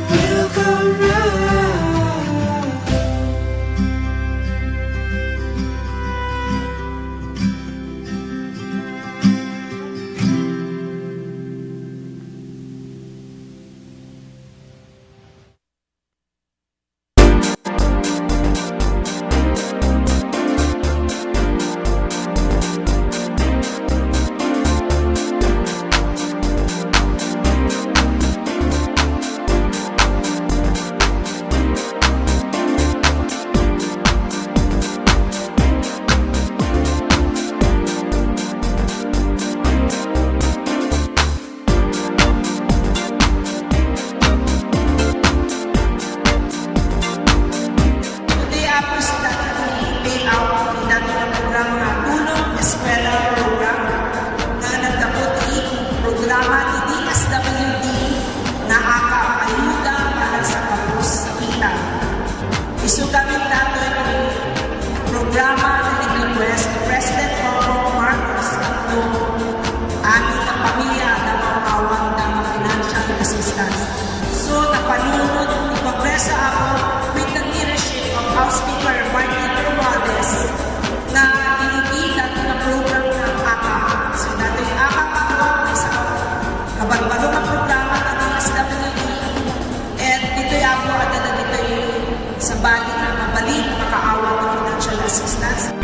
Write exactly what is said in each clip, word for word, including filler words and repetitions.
Will come round. Today, Apo, sida ti payout ti dati nga programa nga Tulong Eskwela Program nga naggapu ti programa ti D S W D nga AKAP, Ayuda para sa Kapos sa Kita. Isu gamin datoy ti programa nga nag-request ni President Bongbong Marcos tapno amin nga pamilya adda mapawan nga financial assistance. So, napanunot ti Kongreso, Apo, with the leadership of House Speaker Martin Romualdez, nga inigida ti program nga AKAP. So, datoy AKAP, Apo, maysa ka kabanbalo nga programa ti D S W D. And ditoy, Apo, adda dagitoy sabali nga mabalin a makaawan ti financial assistance.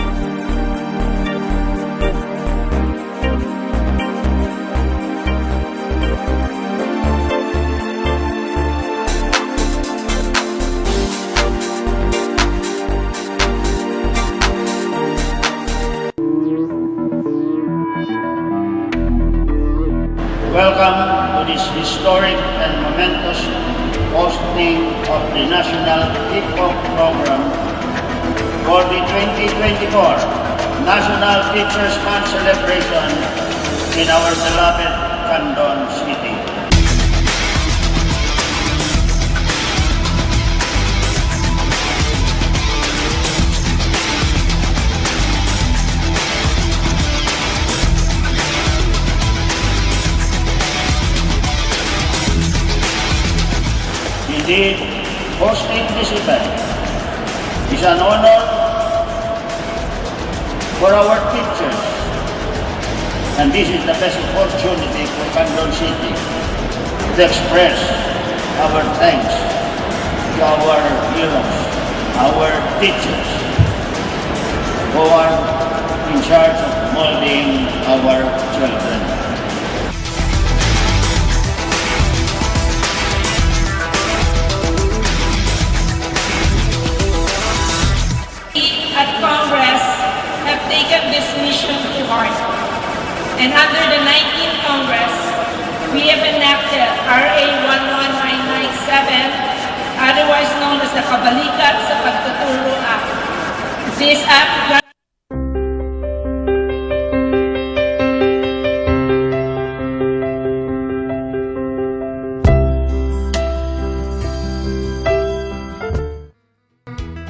Welcome to this historic and momentous hosting of the National Kickoff Program for the twenty twenty-four National Teachers Month celebration in our beloved Candon City. Indeed, hosting this event is an honor for our teachers, and this is the best opportunity for Candon City to express our thanks to our heroes, our teachers, who are in charge of molding our children. We at Congress have taken this mission to heart. And under the nineteenth Congress, we have enacted R A one one nine nine seven, otherwise known as the Kabalikat sa Pagtuturo Act. This act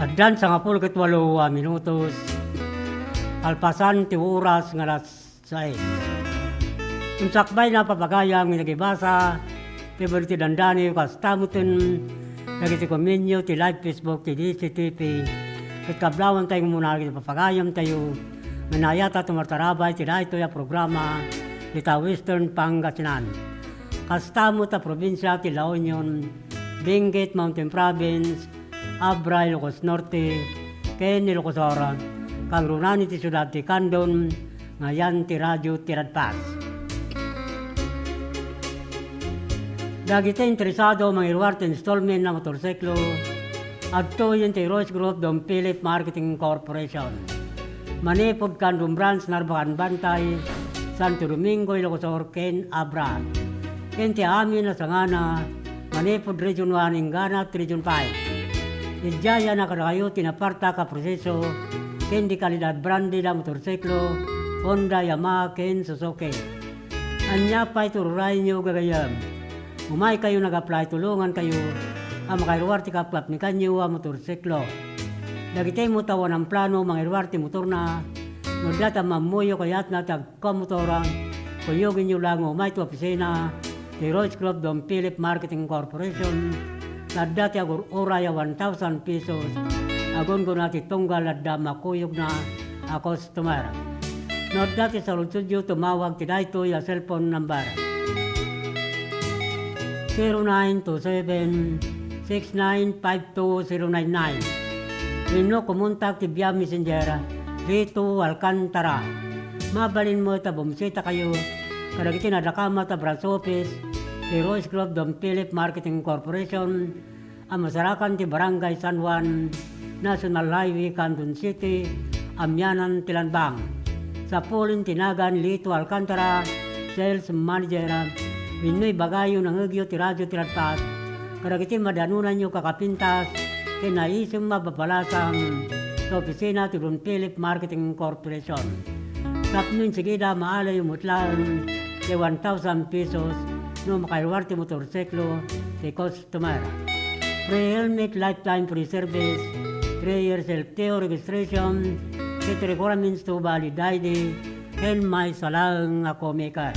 Addan sangapulo ket walo a minutos, kalpasan ti oras nga alas sais. Insakbay a papagayam nga nagibasa ti balita ti dandani, kasta metten dagiti komenyo ti live Facebook ti D C T V, ket kablawentayo nga umuna dagiti papagayamtayo nga naayat a tumartarabay iti daytoy a programa dita Western Pangasinan. Kasta met a probinsia ti La Union, Benguet Mountain Province, Abra, Ilocos Norte, ken Ilocos Sur, kangrunaan iti siudad ti Candon, nga ayan ti Radio Tiradpas. Dagiti interesado a mangiruar ti installment a motorsiklo, adtoyen ti Heroes Group Don Philip Marketing Corporation. Manipud Candon Branch, Narbacan Bantay, Santo Domingo, Ilocos Sur, ken Abra. Ken ti amin a sangana, manipud Region one inggana ti Region five. Idiay a kadakayo ti napartak a proseso ken di kalidad branded a motorsiklo, Honda, Yamaha, ken Suzuki. Ania pay ti urayyo gagayyem? Umaykayo nag-apply, tulongankayo a makairuar ti kapkapnikanyo a motorsiklo. Dagiti met a awan plano mangiruar ti motorna, no adda ta mammuyo kayatna ti agkamotoran, Kuyogenyo laeng umay ti opisina ti Royce Group Don Philip Marketing Corporation, ta adda ti agur-uray a one thousand pesos, agunggona ti tunggal adda makuyogna a customer. No adda ti saludsodyo, tumawag ti daytoy a cellphone number, zero nine two seven, six nine five two zero nine nine. Wenno kumontak ti via Messenger, Lito Alcantara. Mabalin met a bumisitakayo kadagiti nadakamat a branch office ti Royce Group Don Philip Marketing Corporation a masarakan ti Barangay San Juan, National Highway, Candon City, amianan ti Lanbang. Sapulen ti nagan Lito Alcantara, Sales Manager, wenno ibagayo nangngegyo ti radio ti Radpas kadagiti madanonanyo kakapintas ken naisem a papalasang ta opisina ti Don Philip Marketing Corporation. Tapno insigida, maalayo met laeng ti one thousand pesos no makaluar ti motorsiklo ti customer. Free helmet, lifetime free service, three years L T O registration, set requirements to valid I D, ken maysa laeng a co-maker.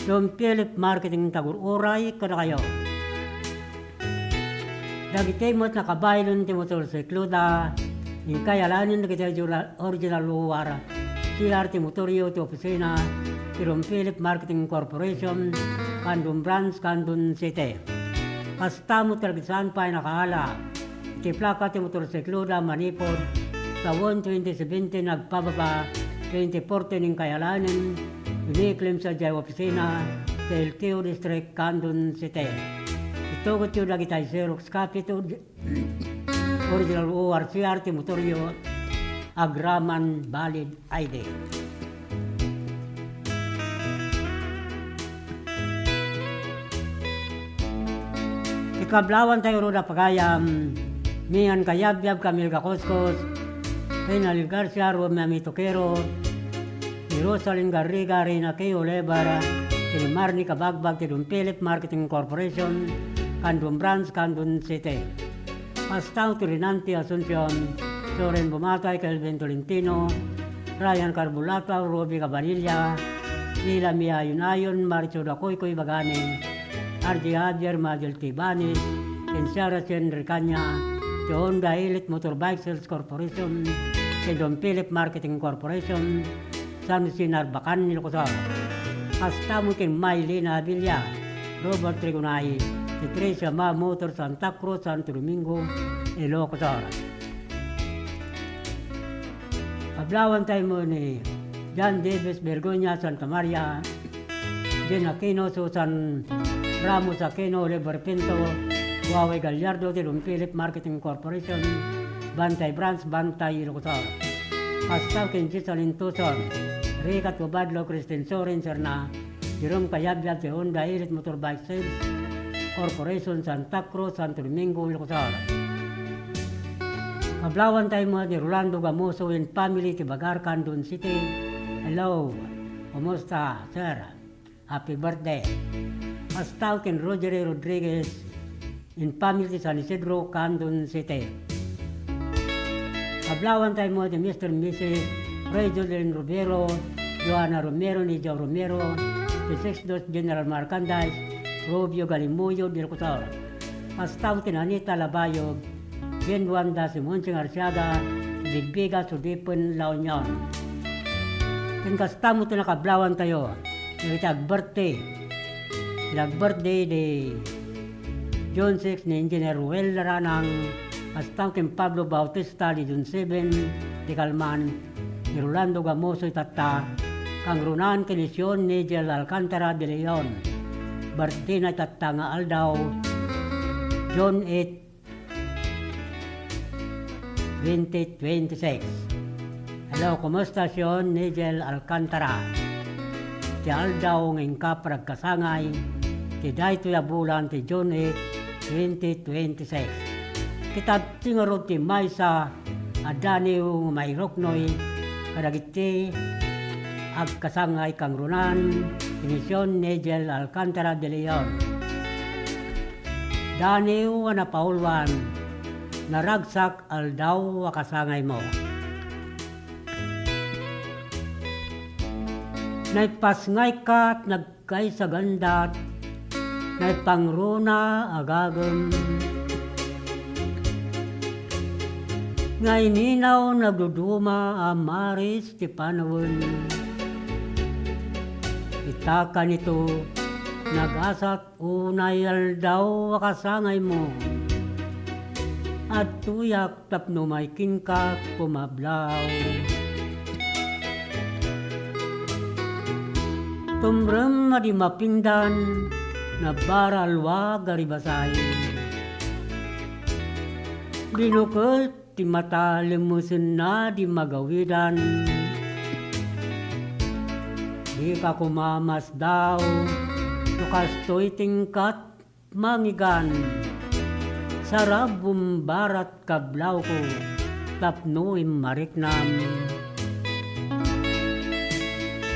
Don Philip Marketing, tagur-uray kadakayo. Dagiti met nakabaylen ti motorsikloda, inkay alaenen dagiti original, original O R C R ti motoryo ti opisina ti Don Philip Marketing Corporation, Candon Branch, Candon City. Kasta met kadagiti saan pay nakaala iti plaka ti motorsikloda manipud tawen twenty seventeen agpababa twenty fourteen, inkay alaenen, ini-claim sadiay opisina ti L T O District, Candon City. Itugotyo dagiti Xerox copy ti original O R C R ti motoryo agraman valid I D. Ti kablawantayo rod a pagayam, ni Ann Kayabyab Camilga Coscos, Reynald Garcia, Romeo Mitokero, ni Rosalyn Garriga, Reyna K. Oliver, ken ni Marnie Kabagbag ti Don Philip Marketing Corporation, Candon Branch, Candon City. Kasta met ti Renante Asuncion, Soren Bumatay, Kelvin Tolentino, Ryan Carbulata, Ruby Cabanilla, Ila Mia Yunayon, Marcio Dacoycoy Bagani, R J Javier, Madel Tibanes, ken Sarah Chen Recaña, ti Honda Elite Motorbike Sales Corporation, ken Don Philip Marketing Corporation, San Jose Narbacan, Ilocos Sur. Kasta met ken Maylena Abella, Robert Trigonay, ti Tricia Ma Motor, Santa Cruz, Santo Domingo, Ilocos Sur. Kablawantayo met ni John Davis Bergoña, Santa Maria, Jen Aquino, Susan Ramos Aquino, Oliver Pinto, Huawei Gallardo, ti Don Philip Marketing Corporation, Bantay Branch, Bantay, Ilocos Sur. Kasta ken Giselle Intuson, Rica Tubadlo, Christine Sorin Serna, Jerome Cayabyab ti Honda Elite Motorbike Sales Corporation, Santa Cruz, Santo Domingo, Ilocos Sur. Kablawantayo met ni Rolando Gamoso and family ti Bagar, Candon City. Hello, kumusta, sir? Happy birthday. Kasta ken Rogery Rodriguez and family ti San Isidro, Candon City. Kablawantayo met ni Mister and Missus Fray Jodelin Romero, Joanna Romero, ni Joe Romero, ti Sixth Dos General Merchandise, Rubio Galimuyo, Ilocos Sur. Kasta met ni Anita Labayog, Jen Wanda, Simon Sing Arciaga, Bigbiga, Sudipen, La Union. Ken kasta met ti nakablawantayo, dagiti agbirthday. Ti agbirthday di June six ni Engineer Ruel Laranang, kasta ken Pablo Bautista di June seven, di Calman, ni Rolando Gamoso itatta, kangrunaan ken ni Sion Nigel Alcantara de Leon. Birthday na itatta nga aldaw, June eight, twenty twenty-six. Hello, kumusta, Sion Nigel Alcantara? Ti aldaw nga inka paragkasangay ti daytoy a bulan ti June eight, twenty twenty-six. Kita ti ngarud ti maysa a daniw nga mairuknoy kadagiti agkasangay kangrunaan ni Sion Nigel Alcantara de Leon. Daniw a napauluan, naragsak aldaw a kasangaymo. Naipasngayka ket nagkaisagandat, naipangruna agagem. Nga ininaw nagduduma a maris ti panawen. Ita kanito, nagasat unay aldaw a kasangaymo. Adtoyak tapno umay kenka kumablaw. Tumrem a di mapingdan, nabara alwag a ribasay. Binukel ti mata, lemmesenna di magawidan. Dika koma masdaw, no kastoy ti ingkat mangigan. Sarab, bumbarat kablawko, tapno immariknam.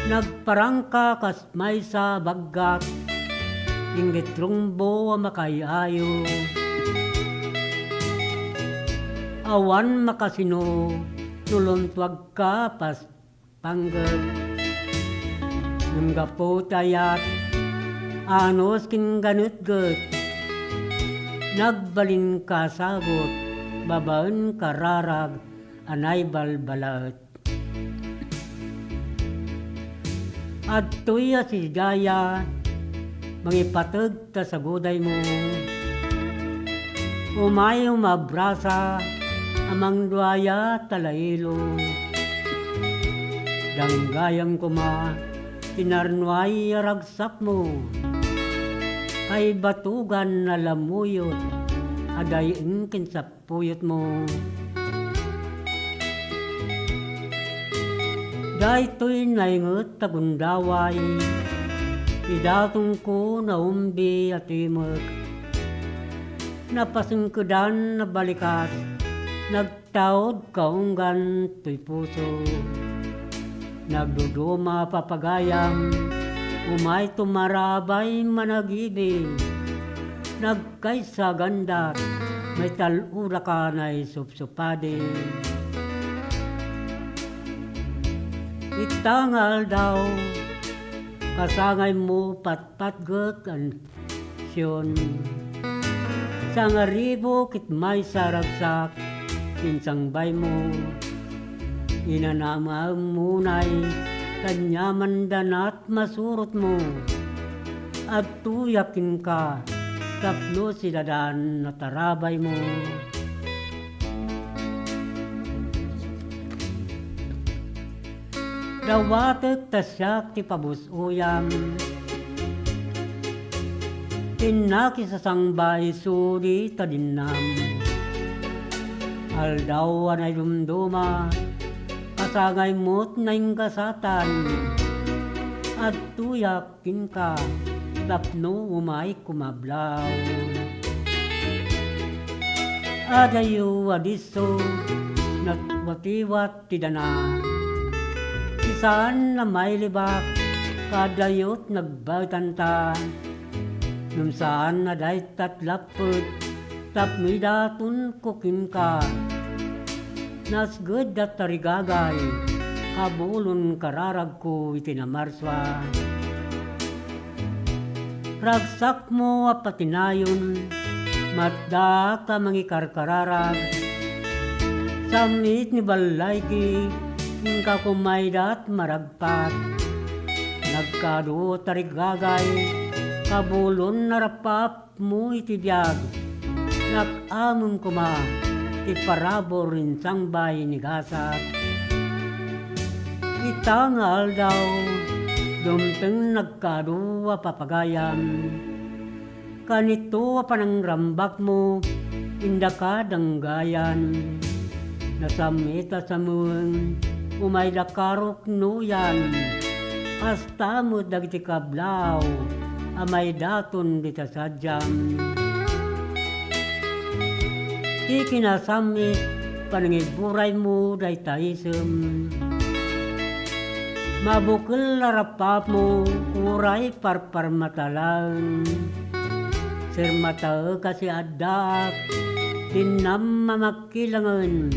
Nagparangka kas maysa a baggat, inggit rungbo a makaay-ayo. Awan makasino no lumtuagka pas panggep. Ngem gapu ta ayat, anus ken ganetget, nagbalinka a sagut babaen kararag a naibalbalaet. Adtoy a sidaya, mangipateg ta sagudaymo. Umay umabrasa a mangduaya ta lailo. Danggayam koma ti narnuay a ragsakmo. Ay batugan a lamuyot a day-eng ken sap- puyotmo. Daytoy nainget a gundaway, ti datongko naumbi a timek. Napasengkedan a balikas, nagtaud kaunggan toy puso. Nagduduma a papagayam, umay tumarabay managibi. Nagkaisagandat, maital-odaka naisupsupadi. Ita nga aldaw, kasangaymo patpatgek a Sion. Sangaribu ket maysa a ragsak ti insangbaymo. Inanamaem unay, ta aniaman danat masurotmo. Adtoyak kenka, tapno sidadan a tarabaymo. Dawatek ta siak ti pabus-oyam. Ti nakisasangba isu di tadinnam. Aldaw a naidumduma, kasangaymo ti nainggasatan. Adtoyak kenka, tapno umay kumablaw. Adayo a disso, natwatiwat ti dana. Ti saan a mailibak, kadayot nagbaetanta. Ngem saan a daytat lappet, tapno idatonko kenka. Nasged a tarigagay, kabulon kararagko iti namarsua. Ragsakmo a patinayon, matdaak a mangikarkararag. Sammit ni ballayki, inka kumaydat maragpat. Nagkadu a tarigagay, kabulon a rapap, mo iti biag. Nak-amem koma ti parabur insangbay ni gasat. Ita nga aldaw, dumteng nagkadu a papagayam. Kanito a panangrambakmo, indaka danggayan. Nasammit a samuen, umay daka ruknoyan. Kasta met dagiti kablaaw a maidaton dita sadiam. Ti kinasammit, panangiburaymo dayta isem. Mabukel a rapapmo uray parparmata laeng. Sirmataek a siaddaak, dinnam mamakkilangen.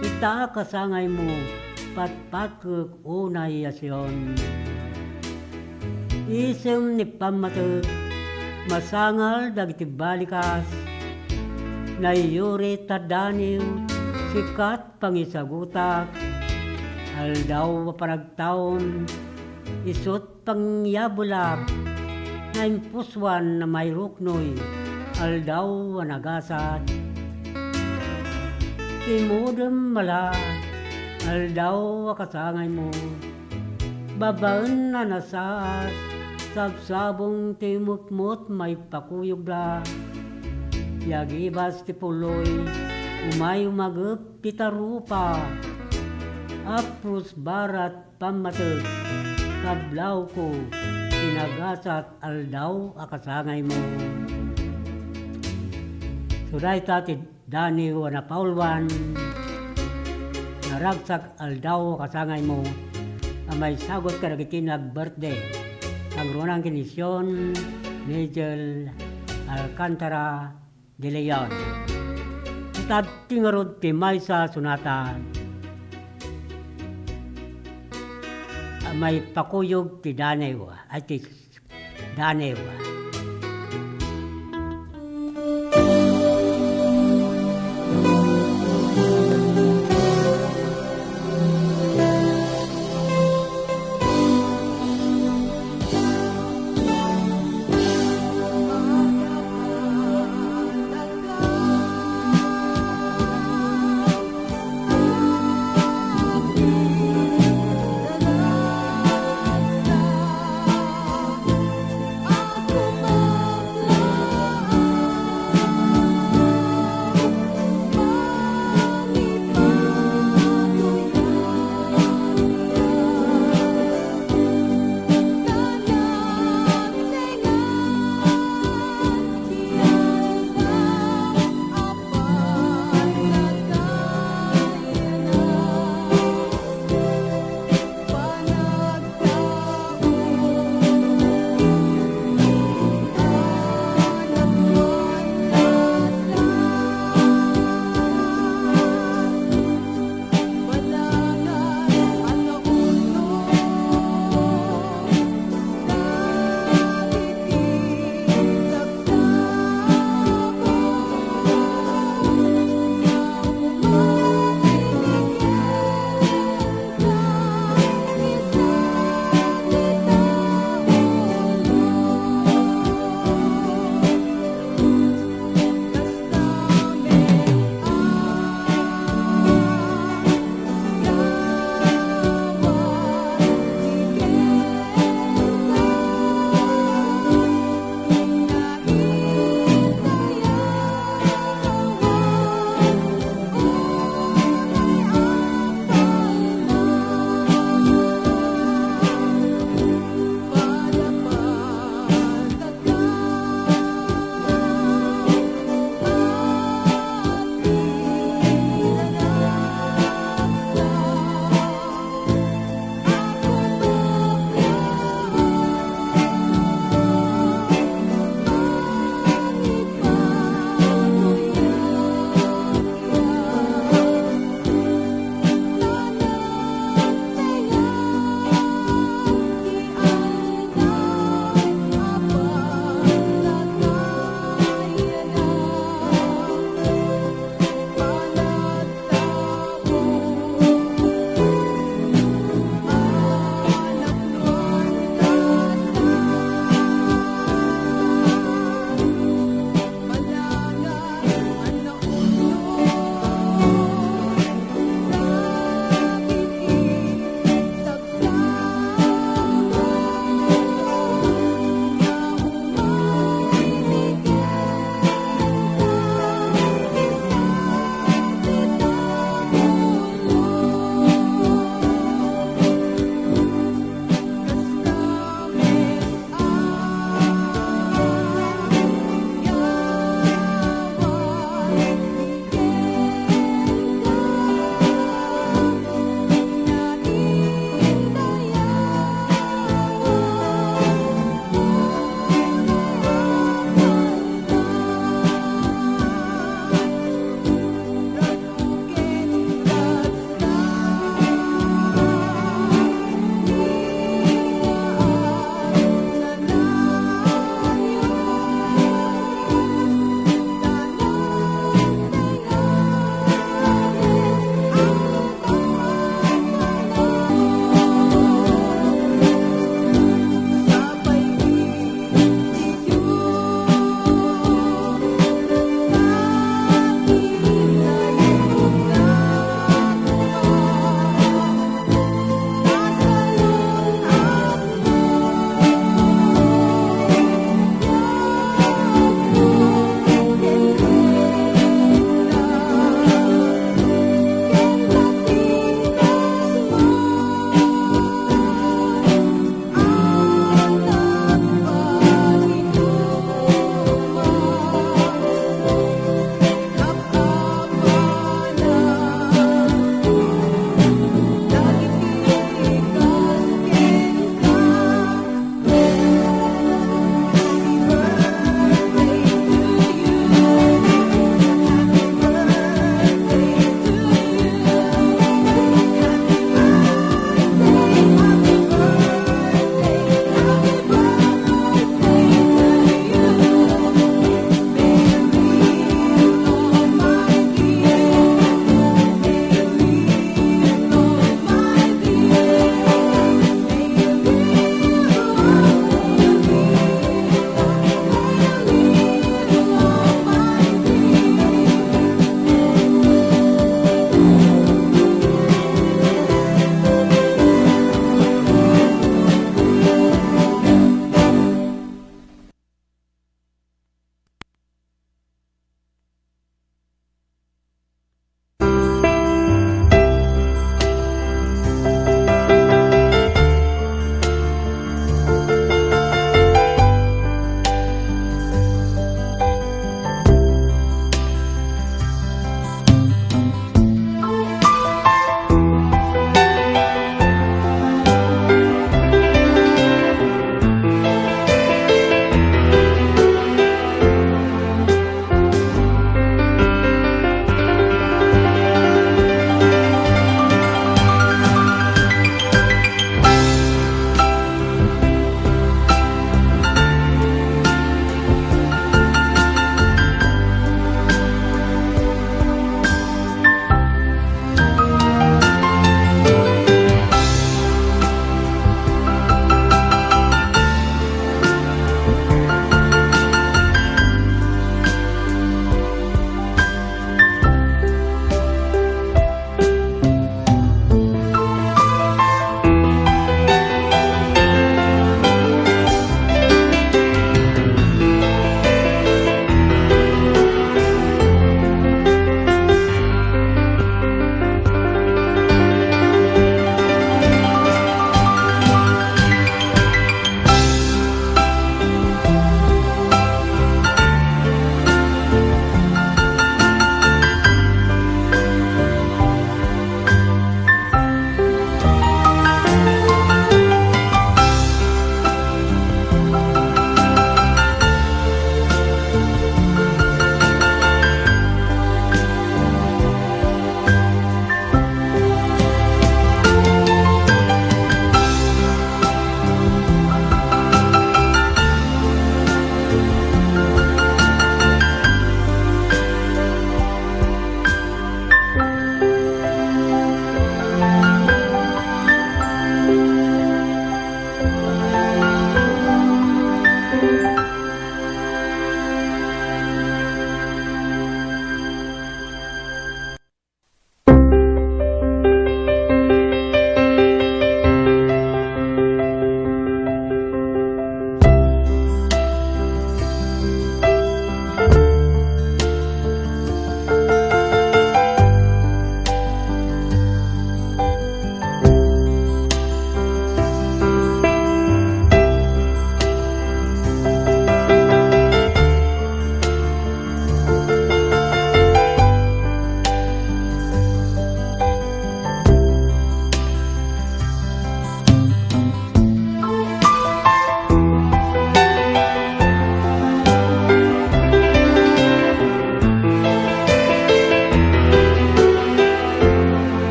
Ita kasangaymo, patpatkek unay a Sion. Isem ni pammatek, masangal dagiti balikas. Naiyurit a daniw, sikat pangisagutak. Aldaw a panagtaom, isut' pangyabelak. Naimpusoan a mairuknoy, aldaw a nagasat. Imudem mala, aldaw a kasangaymo. Babaen a nasaas, sabsabong ti mutmot maipakuyog la. Ti agibas ti puloy, umay umagep ti tarupa. Apros barat pammatek, kablawko, ti nagasat aldaw a kasangaymo. So dayta ti daniw a napauluan, naragsak aldaw a kasangaymo, a maisagut kadagiti nag-birthday. Kangrunan ken ni Sion Nigel Alcantara de Leon. Ita ti ngarud ti maysa a sonata a maipakuyog ti daniw, ay ti daniw.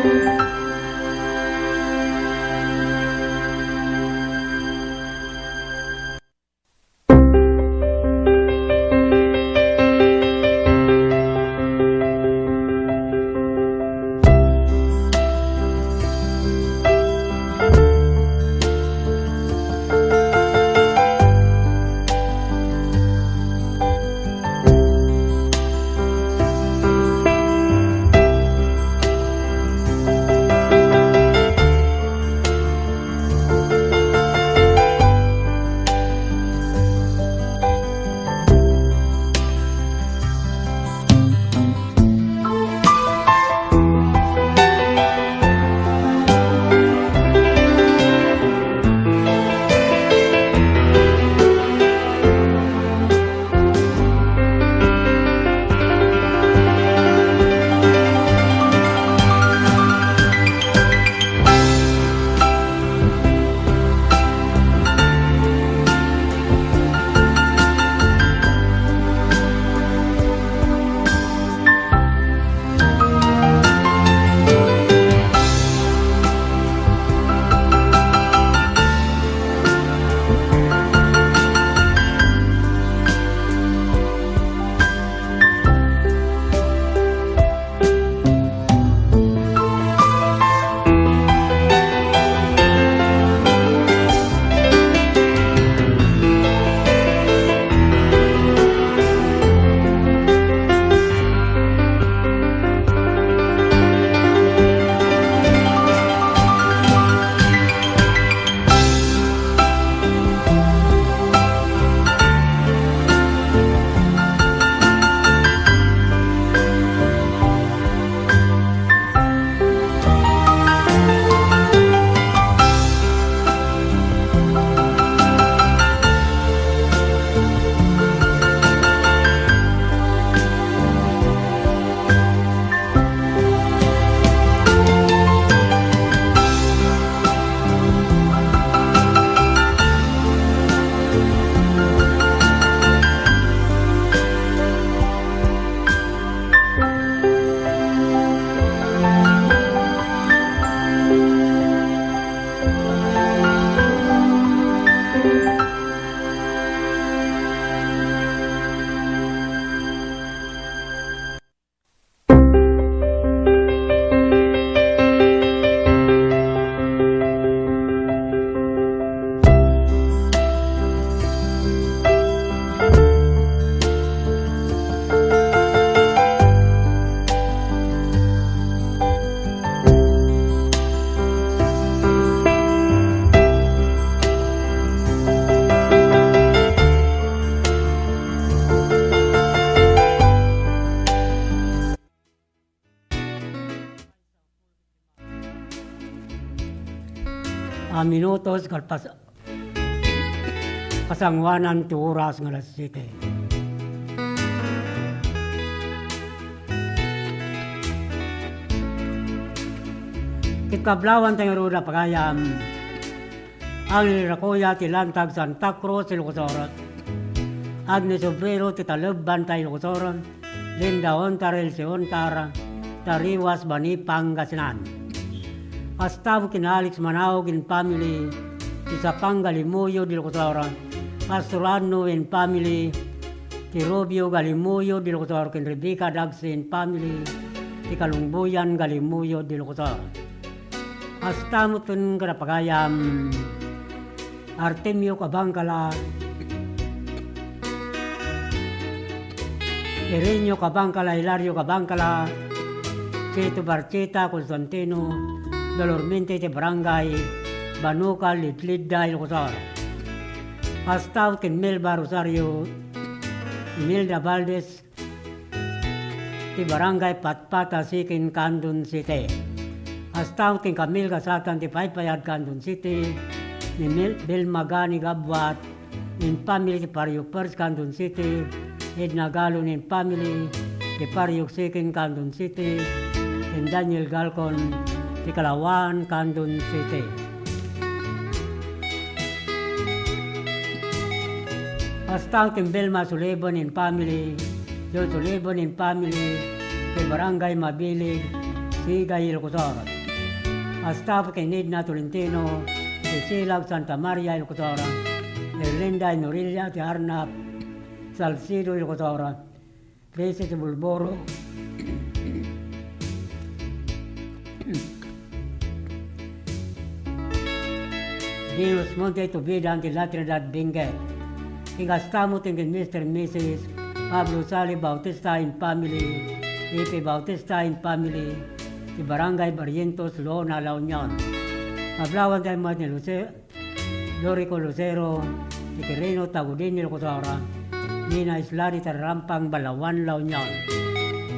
A minutos kalpas-, kasangoanan ti oras nga alas siete. Ket kablawan tayo ngarud a pagayam, Angel Racoya ti Lantag Santa Cruz, Ilocos Sur. Agnes Obrero ti Taleb Banta, Ilocos Sur. Linda Ontar, Elsie Ontar, Tariwas, Bani, Pangasinan. Astamut ken Alex Manaug and family, ti Sapang Galimuyod, Ilocos Sur. Pastor Anno and family, ti Rubio Galimuyod, Ilocos Sur, ken Rebecca Dagsi and family, ti Kalungboyan Galimuyod, Ilocos Sur. Astamut ken kadagiti pagayam, Artemio Cabangcala, Irenio Cabangcala, Hilario Cabangcala, Cheto Barcheta, Constantino, Dolormente ti Barangay Banucal, Lidlidda, Ilocos Sur. Astamut ken Melba Rosario, Imelda Valdez, ti Barangay Patpata, Siquijor, Candon City. Astamut ken Camille Gasatan ti Paypayad, Candon City, ni Mil-, Belma Gani Gabuat, and family ti Barrio First, Candon City, Edna Galon and family ti Barrio Siquijor, Candon City, and Daniel Galcon ti Kalawan, Candon City. Astamut ken Belma Sullivan and family, John Sullivan and family, ti Barangay Mabilig, Sigay, Ilocos Sur. Kasta ken Edna Tolentino, Priscilla Santa Maria, Ilocos Sur, Erlinda Norelia ti Arnap, Salcedo, Ilocos Sur, Princess Bulboro, Venus Monte Tubidan ti La Trinidad Benguet. Ken kasta met ken Mister and Missus Pablo Sali Bautista and family, Ipe Bautista and family, ti Barangay Barrientos, Lona, La Union. Pablawan tayo met ni Jose, Dorico Lucero, ti Quirino Tagudin, Ilocos Sur, Nina Isla, ti Tararampang, Balaoan, La Union.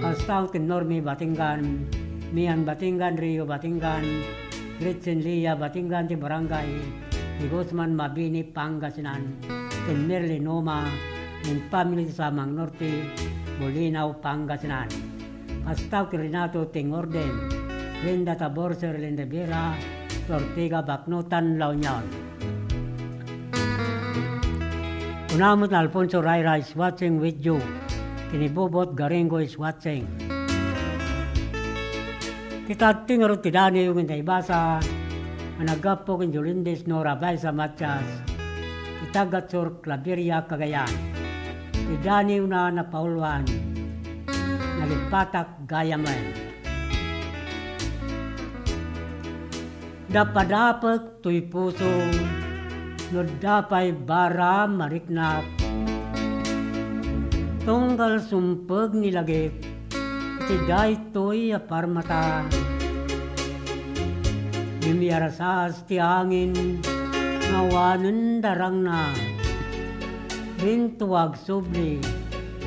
Kasta ken Normi Batingan, Mian Batingan, Rio Batingan, Gretchen Lia Batingan, ti Barangay Digosman, Mabini, Pangasinan, ken Merly Noma, and family ti Samang Norte, Bolinao, Pangasinan. Kasta ken Renato Ting Orden, Linda Tabor, Serlin Rivera, Ortega, Baknotan, La Union. Kuna met ni Alfonso Rayra is watching with you. Ken ni Bobot Garingo is watching. Kita ti ngarud ti daniw nga naibasa nga naggapu ken Jolindis Nora Baisa Matias, ti taga Sur Claveria, Cagayan. Ti daniwna napauluan, Nalipatak gayamen. Dapadapek toy puso, no adda pay bara mariknak. Tunggal sumpeg ni lagip iti daytoy a parmata. Ngem iyarsaas ti angin nga awanen darangna. Binto agsubli,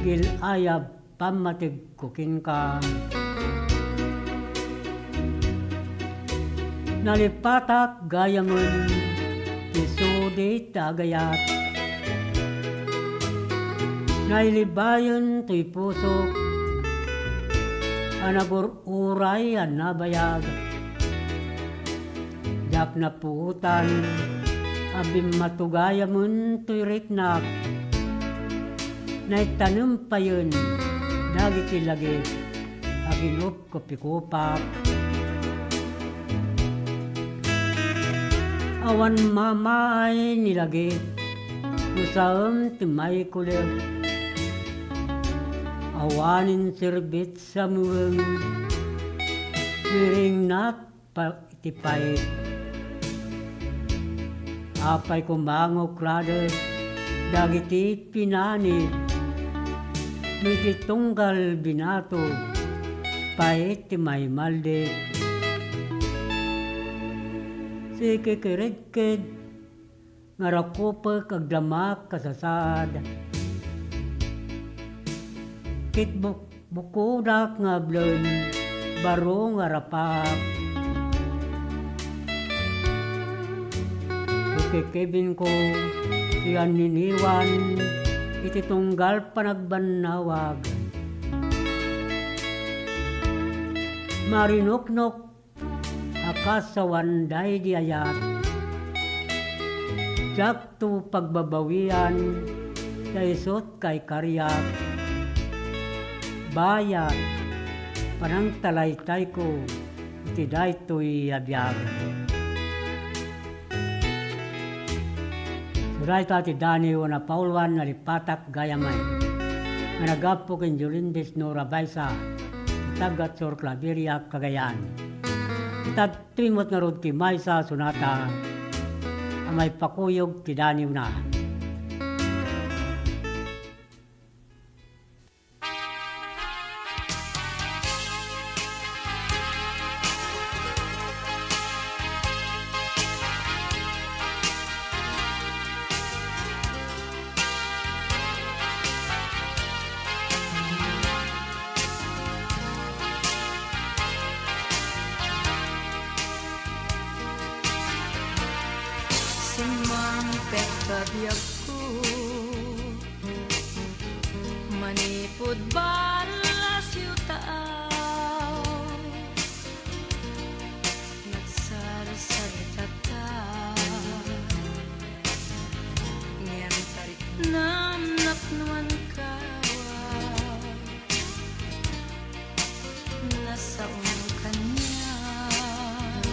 gil-ayab pammategko kenka. Nalipatak gayamen ti sudi ti agayat. Nailibayen toy pusok a nagur-uray a nabayag. Diak napuotan a bimmato gayamen toy riknak. Naitanem payen dagiti lagip a ginupkopikopak. Awan mamaay ni lagip no saem ti maikulep. Awanen serbit sa muweng, miringnak pa-, iti pait. Apay koma nga ukrades dagiti pinanid, no iti tunggal binato, pait ti maimaldi. Sikikiridkid nga rakupek agdamak kasasaad. Ket buk-, bukodak nga ablen, baro nga rapak. Kekebinko ti anniniwan iti tunggal panagbannawag. Marinuknok a kas awan daydi ayat. Diakto pagbabawian ta isut' kaikariak. Bayat, panangtalaytayko iti daytoy a biag. Dayta ti daniw a napauluan, Nalipatak gayamen, nga naggapu ken Jolindis Nora Baisa, ti taga Sur Claveria, Cagayan. Itadtoy met ngarud ti maysa a sonata a maipakuyog ti daniwna. Simmangpet a biagko, manipud Barla Siutao, nagsarsarita ta, ngem tariknam napnuan kawa. Nasaom kaniak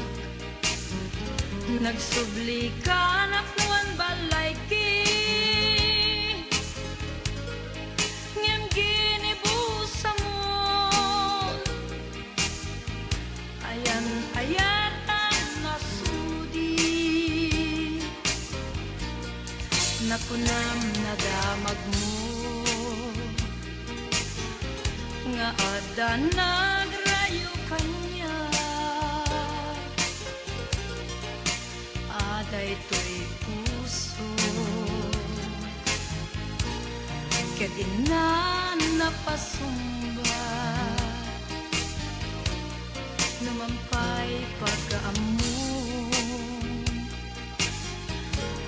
Nagsubli ka nakuan ballayki, ngem ginibusam. Ayan-ayatan a sudi, nakunam nadamagmo nga adda nagrayo kaniak. A daytoy puso ket inna napasumba no mampay pagkaammo.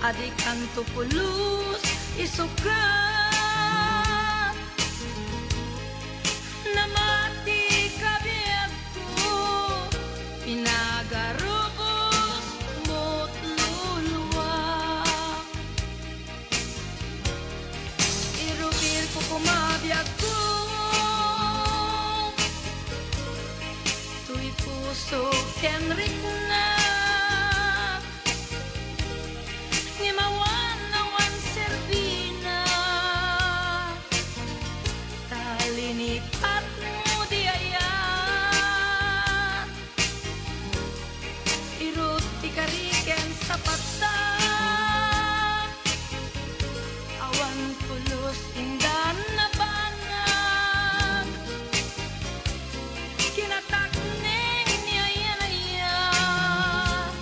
Adikanto pulos isukat. Namati ka biagko, pinagarubos mo't luluak. Irubirko koma biagko, toy puso ken rikna. Ngem awan, awan serbina, ta linipatmo di ayat. Irut ti kari ken sapatta, awan pulos indan a banag. Kinatakneng ni ayan-ayat.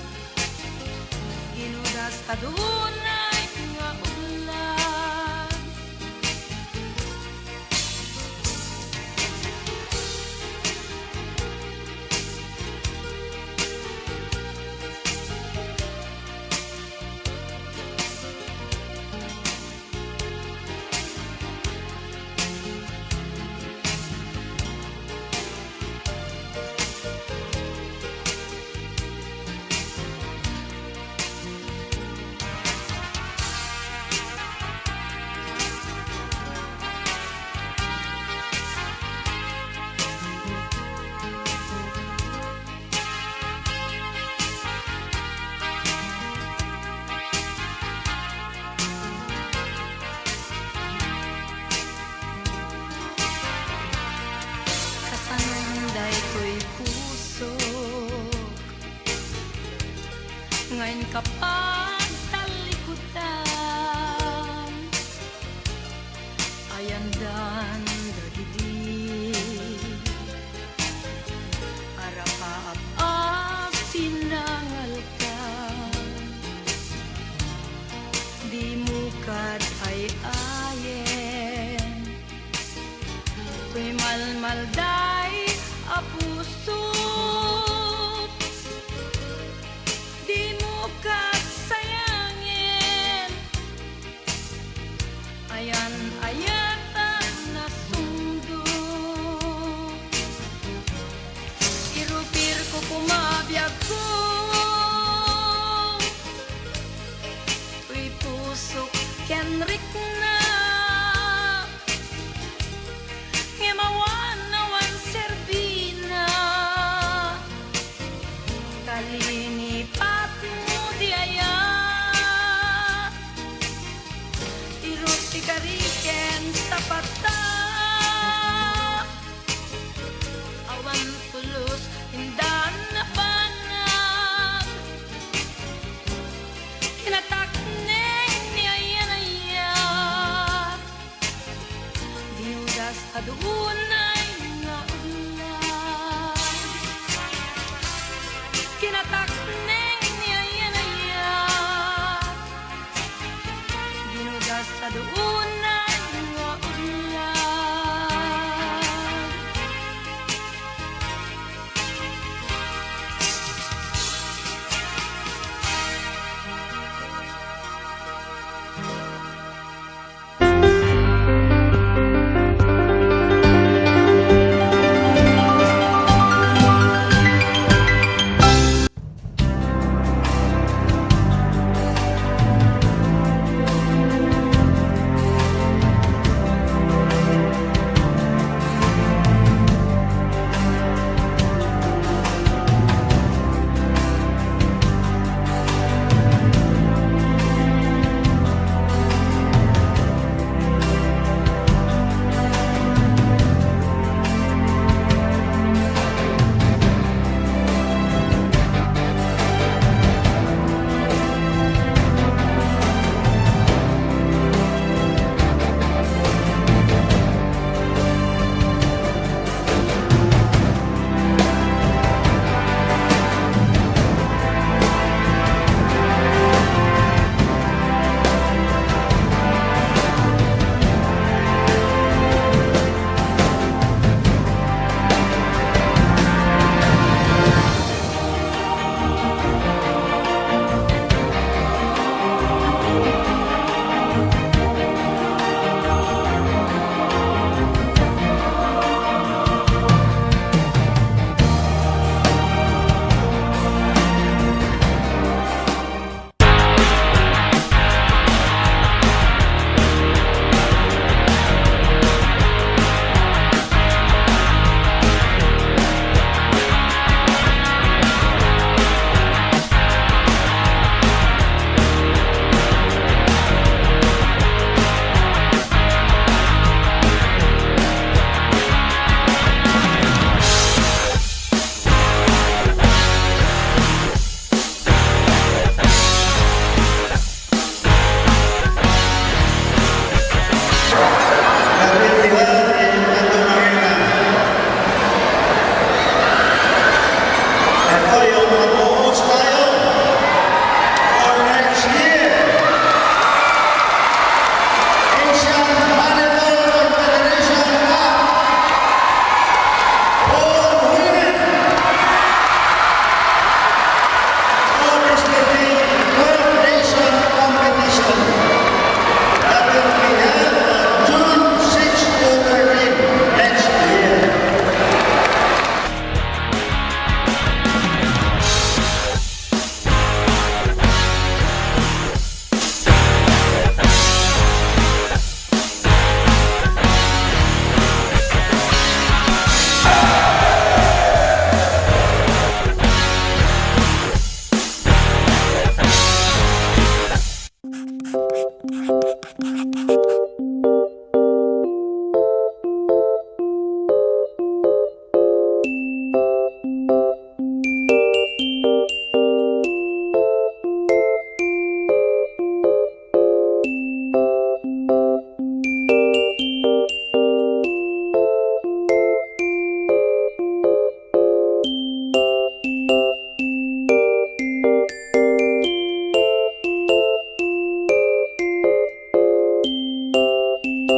Ginudas ta dunay nga ublan. Kasanon daytoy pusok nga inka pagtallikudan. Ayandan dagidi a rakaak a sinangalkan. Dimo kad ay-ayen toy malmalday a pusok. Dimo kad sayangen. Ayan-ayatan a sungdo. Irubirko koma biagko, toy pusok ken rikna. Ngem awan, awan serbina, ta linipatmo di ayat. Irut ti kari ken sapatta, awan pulos indan a banag. Kinatakneng ni ayan-ayat. Ginudas a dunay nga ublan. Kinatakneng ni ayan-ayat. Ginudas a dunay nga ublan.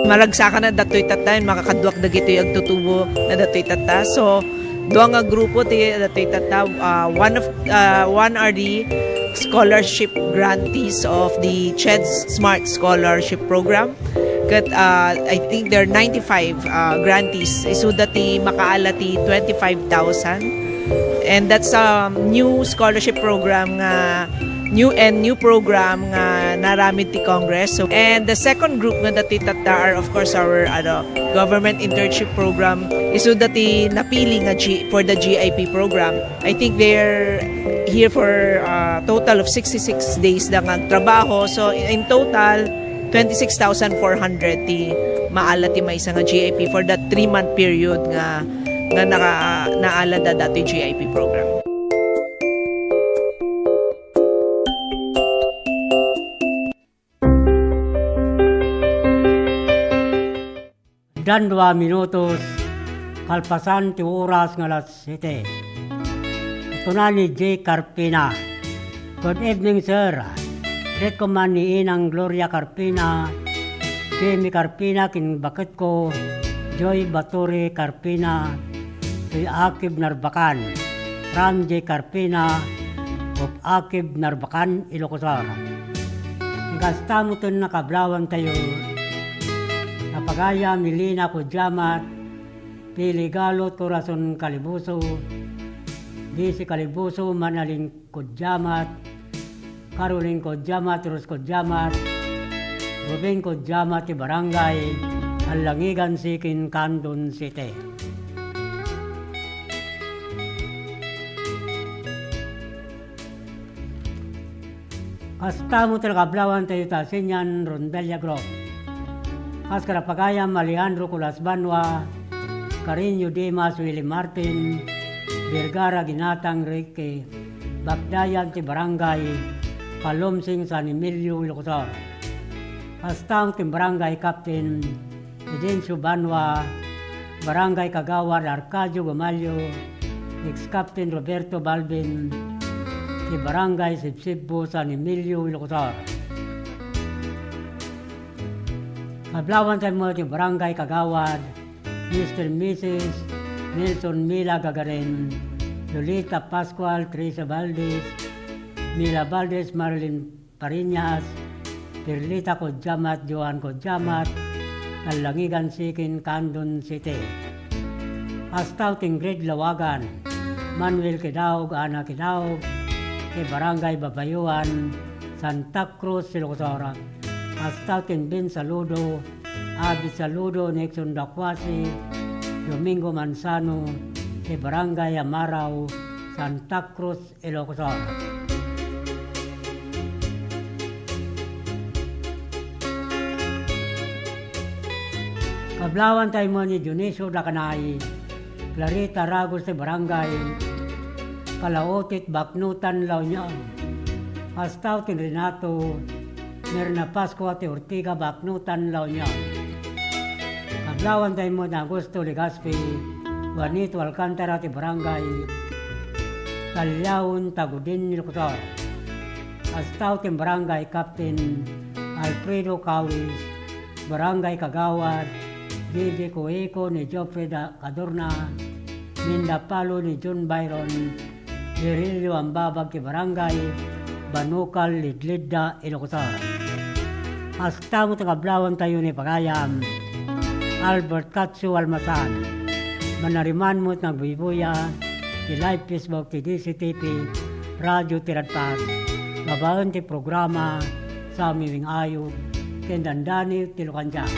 Maragsakan na datoy tatta, makakaduak dagitoy agtutubo na datoy tatta. So, dua nga grupo ti datoy tatta. Uh, one of uh, one are the scholarship grantees of the CHED Smart Scholarship Program. Ket uh, I think there are ninety-five uh, grantees. Isuda ti makaala ti twenty-five thousand. And that's a new scholarship program nga new and new program nga naramid ti Congress. So, and the second group nga dati tatta are, of course, our ano, government internship program. Isu dati napili nga G, for the G I P program. I think they're here for a total of sixty-six days da nga trabaho. So, in total, twenty-six thousand four hundred ti maala ti maysa nga G I P for that three-month period nga nga naka, naalada dati G I P program. Dandua minutos, kalpasan ti oras nga alas siete. Ito na ni J Carpina. Good evening, sir. Greet ko man ni Inang Gloria Carpina, Jimmy Carpina, kin baketko, Joy Baturi Carpina, ti Akib Narbacan, Ram J Carpina, of Akib Narbacan, Ilocos Sur. Kasta mo ten nakablawan tayo, napagaya Milina Kujamat, Pili Galot, Corazon Calibuso, Disi Calibuso, Manalin Kujamat, Caroline Kujamat, Rose Kujamat, Ruben Kujamat ti barangay Alangigan Sikin, Candon City. Kasta mo ti nakablawan tayo ta Senian Rondalia Group. Kas karapagayam Alejandro Colas Banwa, Carino Dimas, Willie Martin, Vergara Ginatang Ricky, Bakdayan ti barangay Palomsing, San Emilio, Ilocos Sur. Kasta ti barangay captain Fidencio Banwa, barangay kagawad Arcadio Gomalio, ex-captain Roberto Balbin, ti barangay Sibsibbo, San Emilio, Ilocos Sur. Kablawan tayo mo ti barangay kagawad, Mister Missus Nelson Mila Gagarin, Lolita Pascual, Teresa Valdez, Mila Valdez, Marilyn Pariñas, Perlita Kodjamat, Joan Kodjamat, Alangigan Sikin, Candon City. Kasta ti Ingrid Lawagan, Manuel Kidaog, Ana Kidaog, ti barangay Babayuan, Santa Cruz, Ilocos Sur. Kasta ti Ben Saludo, Abit Saludo, Nixon Dacuasi, Domingo Manzano, ti barangay Amarao, Santa Cruz, Ilocos Sur. Kablawan tayo mo ni Dionisio Dacanay, Clarita Ragos ti barangay Kalaotit, Baknotan, La Union. Kasta ti Renato Mirna Pascua ti Ortiga, Baknotan, La Union. Kablawan tayo mo ni Augusto Legaspi, Juanito Alcantara ti barangay Taliaon, Tagudin, Ilocos Sur. Kasta ti barangay captain Alfredo Cawis, barangay kagawad Gigi Cuico ni Geoffrey Da-, Cadorna, Minda Palo ni John Byron, Virilio Ambabag ti barangay Banukal, Lidlidda, Ilocos Sur. Kasta mo ti kablawan tayo ni pagayam, Albert Katsu Almasan. Manariman mo ti nagbuybuya ti live Facebook ti D C T P, Radio Tiradpas, babaen ti programa Samiwing Ayog, ken Dandani ti Lukandia.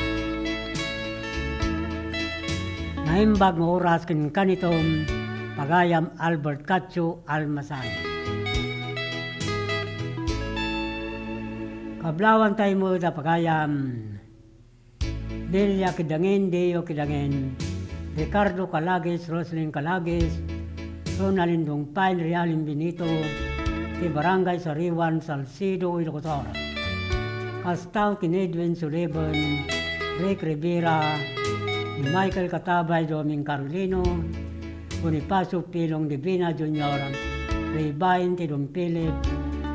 Naimbag nga oras ken kanitom, pagayam Albert Katsu Almasan. Kablawan tayo mo da pagayam. Delia Kidangin, Deo Kidangin, Ricardo Calagis, Roslyn Calagis, Ronaldin Dungpain, Realin Benito, ti Barangay Sariwan, Salcedo, Ilocos Sur. Kasta ken Edwin Sullivan, Rick Rivera, ni Michael Katabay, Doming Carolino, Bonifacio Pilong Divina Junior, Ray Bain ti Don Philip,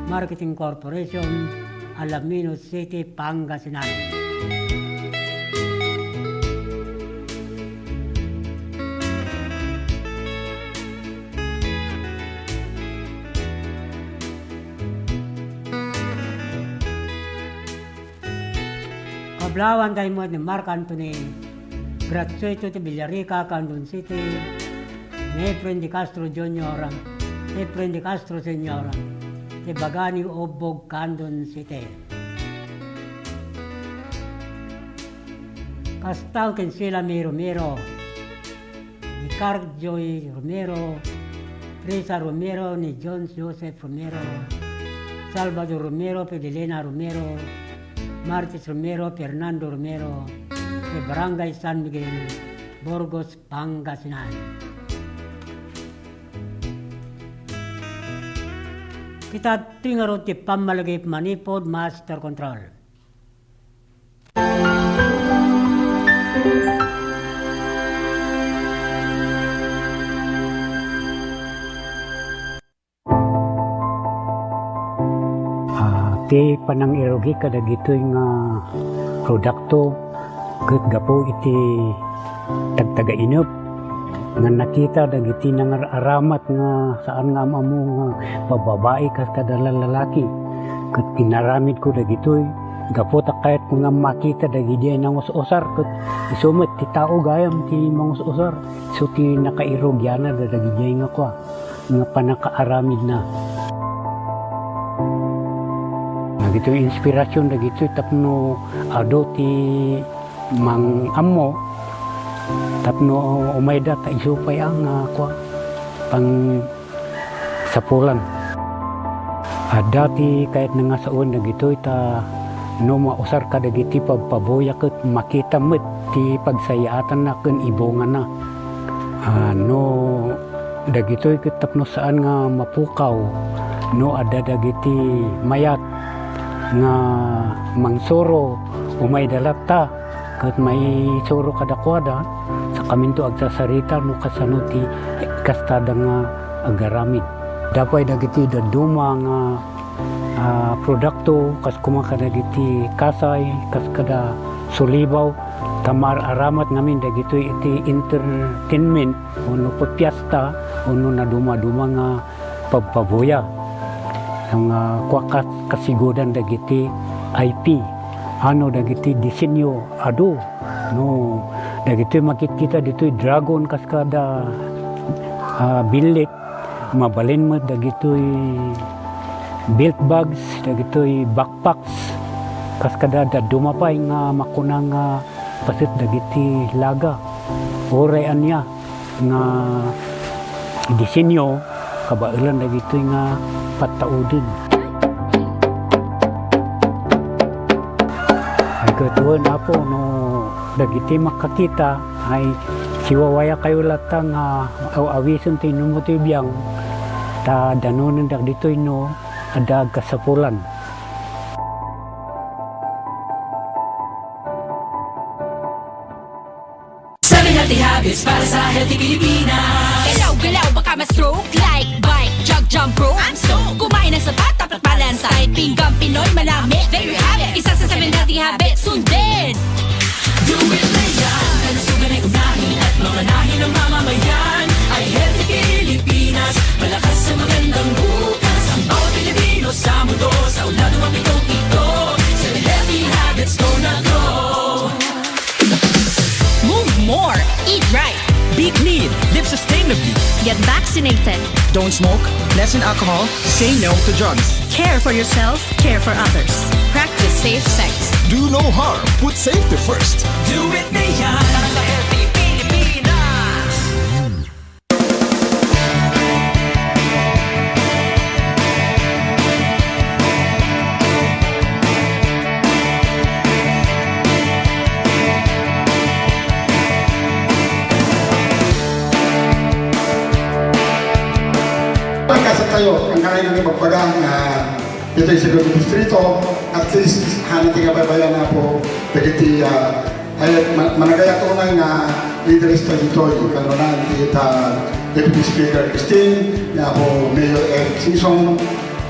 Marketing Corporation, Alaminos City, Pangasinan. Pulawan tayo mo ni Mark Anthony Gratuito ti Villarica, Candon City, ni Efren de Castro Junior, Efren de Castro Senior, ti Bagani Ubbog, Candon City. Kasta ken Sila May Romero, ni Carjoy Romero, Teresa Romero, ni John Joseph Romero, Salvador Romero, Fidelina Romero, Martis Romero, Fernando Romero, ti Barangay San Miguel, Burgos, Pangasinan. Kita ti ngarud ti pammalagip manipud master control. Ah, ti panangirugi kadagitoy nga produkto ket gapu iti tagtagainep nga nakita dagiti nangar-aramat nga saan nga am-ammo nga babbabai kas kada lalaki. Ket inaramidko dagitoy gapu ta kayatko nga makita dagidi a nangus-usar, ket isu met ti tao gayam ti mangus-usar. Isu ti nakairugianna dagidi nga kua, nga pannakaaramidna. Dagitoy inspirasyon dagitoy tapno adu ti mang-ammo tapno umayda ta isu pay a nga kua, pangsapulan. Adda ti kayatna nga sawen dagitoy ta no mausar kadagiti pabpabuya ket makita met ti pagsayaatanna ken ibungana. Ah, no dagitoy ket tapno saan nga mapukaw, no adda dagiti mayat nga mangsuro, umayda latta ket maisuro kadakuada, sakaminto agsasarita no kasano ti kastada nga agaramid. Adda pay dagiti dadduma nga, ah, produkto, kas koma kadagiti kasay, kas kada sulibaw, ta maar-aramat ngamin dagitoy iti entertainment, wenno piesta, wenno nadumaduma nga pabpabuya. Nga kua kas-, kasigudan dagiti I P, ano dagiti disenyo adu, no, dagitoy makitkita ditoy dragon kas kada, ah, billit, mabalin met dagitoy belt bags, dagitoy backpacks, kas kada dadduma pay nga makuna nga paset dagiti laga, uray ania nga disenyo, kabaelan dagitoy nga pattauden. Ay, ket wen, Apo, no dagiti makakita, ay siwawayakayo latta nga aw-awisen ti inummo ti biang, ta danonen dagitoy no adda agkasapulan. Seven healthy habits para sa healthy Pilipinas. Galaw-galaw, baka ma-stroke. Like, bike, jog, jump rope. I'm sold. Kumain ng sapat, dapat balansay. Pinggang Pinoy, manami, there you have it. Isa sa seven healthy habits, sundin. Do it na yan. Kalusugan ay unahin at mamanahin ng mamamayan. Ay healthy Pilipinas, malakas sa magandang bukas. Ang bawat Pilipino sa mundo, sa ulado mapitong ito. Seven healthy habits, go na go. Move more. Eat right. Be clean. Live sustainably. Get vaccinated. Don't smoke. Lessen alcohol. Say no to drugs. Care for yourself. Care for others. Practice safe sex. Do no harm. Put safety first. Do it na yan. Para sa healthy Pilipinas. Pagkasat tayo, ang kailangan nga magpaga nga ditoy sa Distrito, at least, hana ti kabaybayan na po, dagiti, ah, ay, ma-, managayat unay nga leaders ta ditoy, kanunay ti ta Deputy Speaker Christine, nga po Mayor Eric Singson,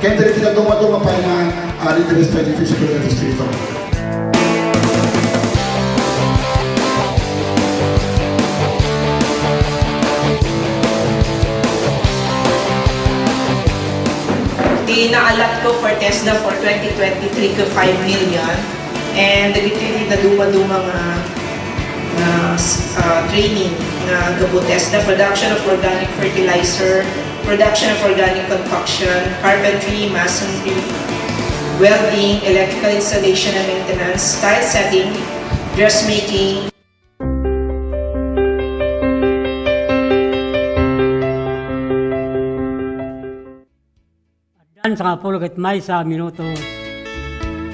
ken dagiti dadduma-duma pay nga, ah, leaders ta ditoy sa Distrito. Ti naalat ko for TESDA for twenty twenty-three ko five million. And dagiti nadumaduma nga, nga, ah, training nga gapu ti S D A, production of organic fertilizer, production of organic compaction, carpentry, masonry, welding, electrical installation and maintenance, tile setting, dressmaking. Addan sangapulo ket maysa a minutos,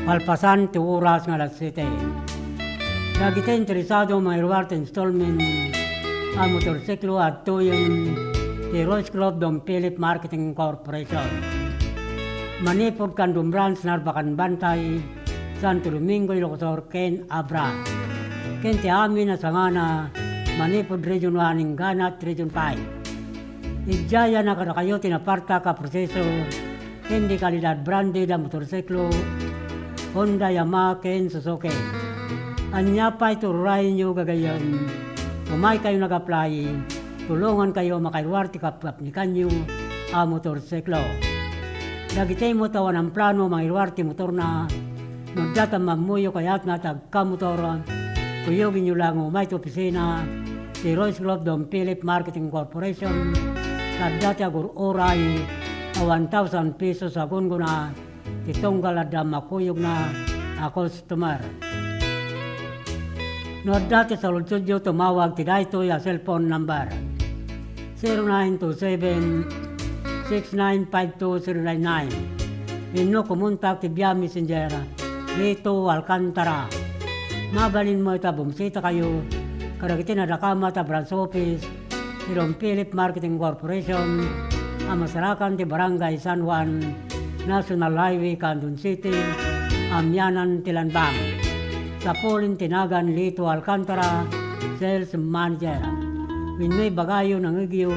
kalpasan ti oras nga alas siete. Dagiti interesado mangiruar ti installment a motorsiklo, adtoyen ti Royce Club Don Philip Marketing Corporation. Manipud Candon Branch, Narbacan Bantay, Santo Domingo, Ilocos Sur, ken Abra. Ken ti amin a sangana, manipud Region one, inggana ti Region five. Idiay a kadakayo ti napartak a proseso ken di kalidad branded a motorsiklo, Honda, Yamaha, ken Suzuki. Ania pay ti ururayenyo gagayyem? Umaykayo nag-apply, tulongankayo a makairuar ti kapkapnikanyo a motorsiklo. Dagiti met awan plano mangiruar ti motorna, no adda ti ammoyo kayatna ti agkamotor, kuyogenyo la nga umay ti opisina ti Royce Club Don Philip Marketing Corporation, ta adda ti agur-uray a one thousand pesos a gunggona ti tunggal adda makuyogna a customer. No adda ti saludsodyo, tumawag ti daytoy a cellphone number, zero nine two seven, six nine five two zero nine nine. Wenno kumontak ti via messenger, Lito Alcantara. Mabalin met a bumisitakayo kadagiti nadakamat a branch office ti Don Philip Marketing Corporation a masarakan ti Barangay San Juan, National Highway, Candon City, amianan ti Lanbang. Sapulen ti nagan Lito Alcantara, Sales Manager. Wenno ibagayo, nangngegyo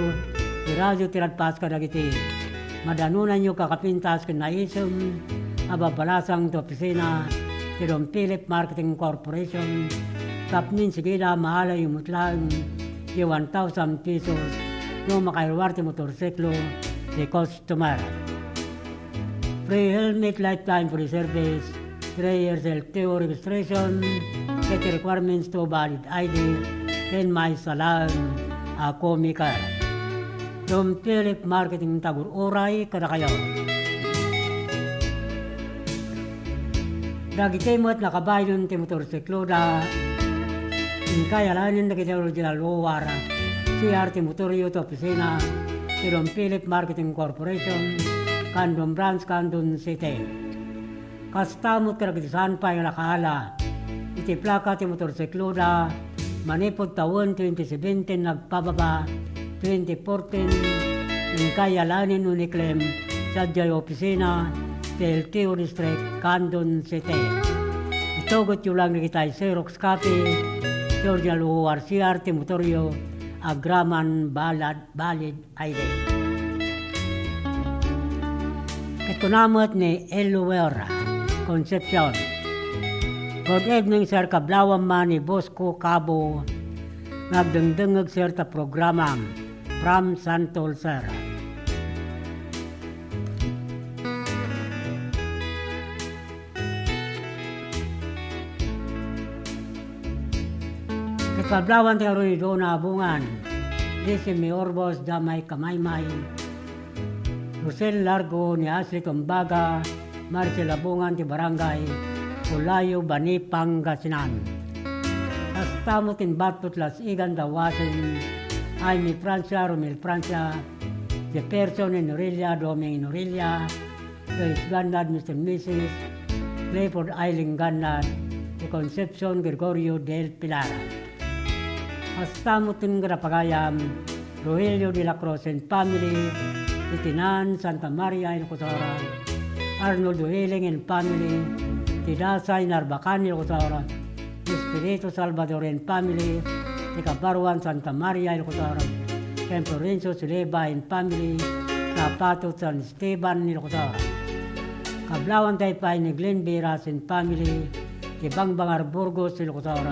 ti radio ti radpas kadagiti madanonanyo kakapintas ken naisem a babbalasang ti opisina ti Don Philip Marketing Corporation, tapno insigida, maalayo met laeng ti one thousand pesos no makairuar ti motorsiklo ti customer. Free helmet, lifetime free service, three years L T O registration, ket requirements to valid I D, ken maysa laeng a co-maker. Don Philip Marketing, tagur-uray kadakayo. Dagiti met nakabaylon ti motorsikloda, inkay alaenen dagiti original O R, C R ti motoryo ti opisina ti Don Philip Marketing Corporation, Candon Branch, Candon City. Kasta met kadagiti saan pay nga nakaala iti plaka ti motorsikloda manipud tawen twenty seventeen agpababa, twenty fourteen, inkay alaenen wenno iklem sadiay opisina ti L T O District, Candon City. Itugetyo lang dagiti Xerox copy ti original O R C R ti motoryo agraman balad-, valid I D. Ket kuna met ni Eluer Concepcion, "Good evening, sir. Kablawam man ni Bosco Cabo nga agdengdengngeg, sir, ta programam from Santol, sir." Ket kablawanta ngarud ni Dona Abungan, Desi Miurbos, Damay Kamaymay, Rosel Largo, ni Ashley Tumbaga, Marcel Abungan ti Barangay Pulayo, Bani, Pangasinan. Kasta met ti imbatbot Las Igan, Dawasen, Aimee Francia, Romel Francia, Jefferson Enorelia, Doming Enorelia, Joyce Gannad, Mister Missus Clifford Eileen Gannad, ti Concepcion Gregorio del Pilar. Kasta met ti kadapagayam, Rogelio de la Cruz and family, ti Tinan Santa Maria, Ilocos Sur, Arnoldo Hiling and family, ti Dasay Narbacan, Ilocos Sur, Espiritu Salvador and family, ti Kabaruan Santa Maria, Ilocos Sur, ken Florencio Suleba and family, Tapatot San Esteban, Ilocos Sur. Kablawanta pay ni Glenn Veras and family, ti Bangbangar, Burgos, Ilocos Sur,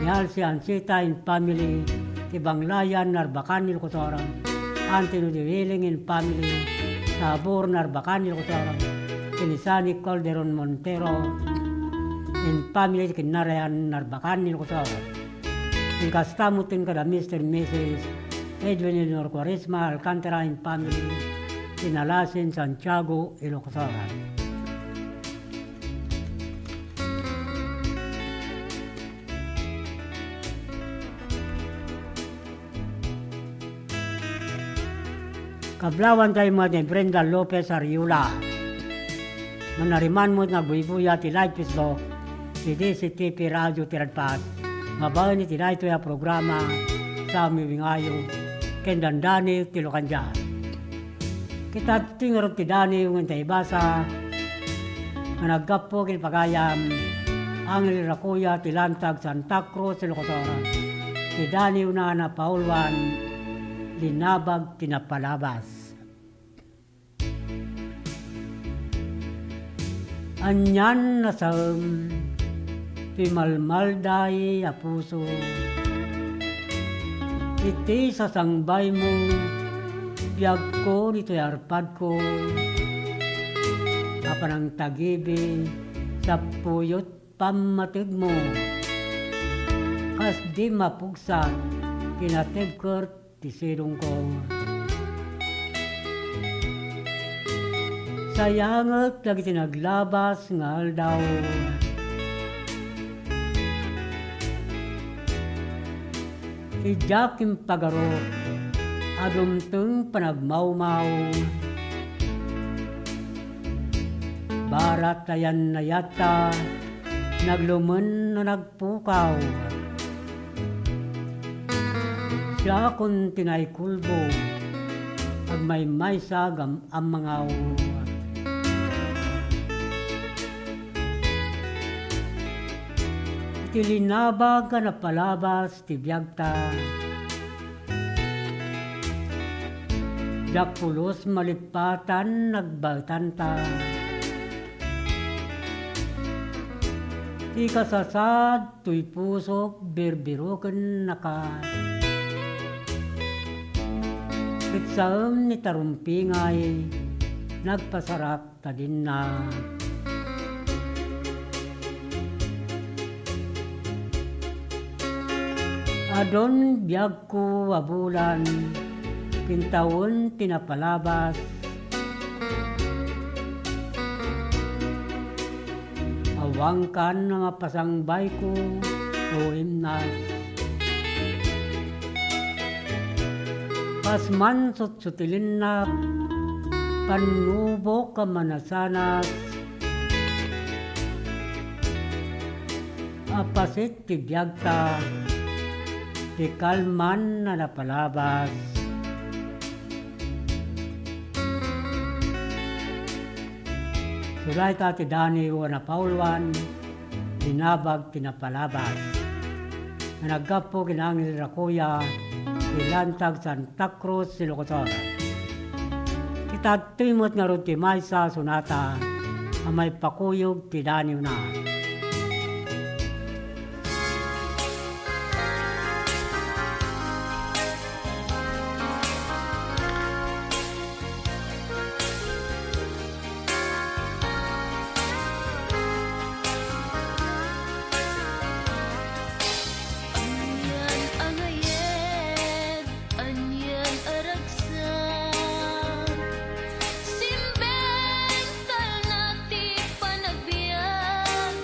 ni Alci Ancita and family, ti Banglayan, Narbacan, Ilocos Sur, Anthony Diwiling and family, Tabor, Narbacan, Ilocos Sur, ken ni Sani Calderon Montero, ti and family ti Kinnarayan, Narbacan, Ilocos Sur. Ken kasta met ken kada Mister and Missus Edwin Eleanor Cuaresma Alcantara and family ti Nalasen, Santiago, Ilocos Sur. Kablawan tayo met ni Brenda Lopez Ariola. Mannariman met nga agbuybuya ti live Facebook ti D C T P Radio ti Radpas, nga baen iti daytoy a programa, Saomi Wingayo, ken Dandani ti Locandia. Kita ti ngarud ti daniw nga inta ibasa nga naggapu ken pagayam, Angel Racoya ti Lantag, Santa Cruz, Ilocos Sur. Ti daniwna a napauluan, Linabag ti Napalabas. Anian nasaem ti malmalday a puso. Iti sasangbaymo, biagko ditoy arpadko a panangtagibi, sapuyot pammategmo. Kas di mapugsat ti natibker ti sidongko. Sayanget dagiti naglabas nga aldaw. Ti diak impagarup a dumteng panagmawmaw. Barat ta yan nayatta, naglumen a nagpukaw. Siakon ti naikulbo, agmaymaysa gam-, ammangaw. Iti linabag a napalabas ti biagta. Diak pulos malippatan nagbaetanta. Ti kasasaad toy pusok birbirokennaka. Ket saem ni tarumpingay nagpasarak ta dinna. Adun biagko a bulan, ken tawen ti napalabas. Awan kaan a mapasangbayko, o imnas. Kas man sutsutilennak, pannubok a manasanas. Apasit ti biagta, ti kalman a napalabas. Surayta ti daniw a napauluan, Linabag ti Napalabas, nga naggapu ken Angel Racoya, ti Lantag, Santa Cruz, Ilocos Sur. Ket adtoy met ngarud ti maysa a sonata a maipakuyog ti daniwna. Anian a ngayed, anian a ragsak, simbengtalna ti panagbiag.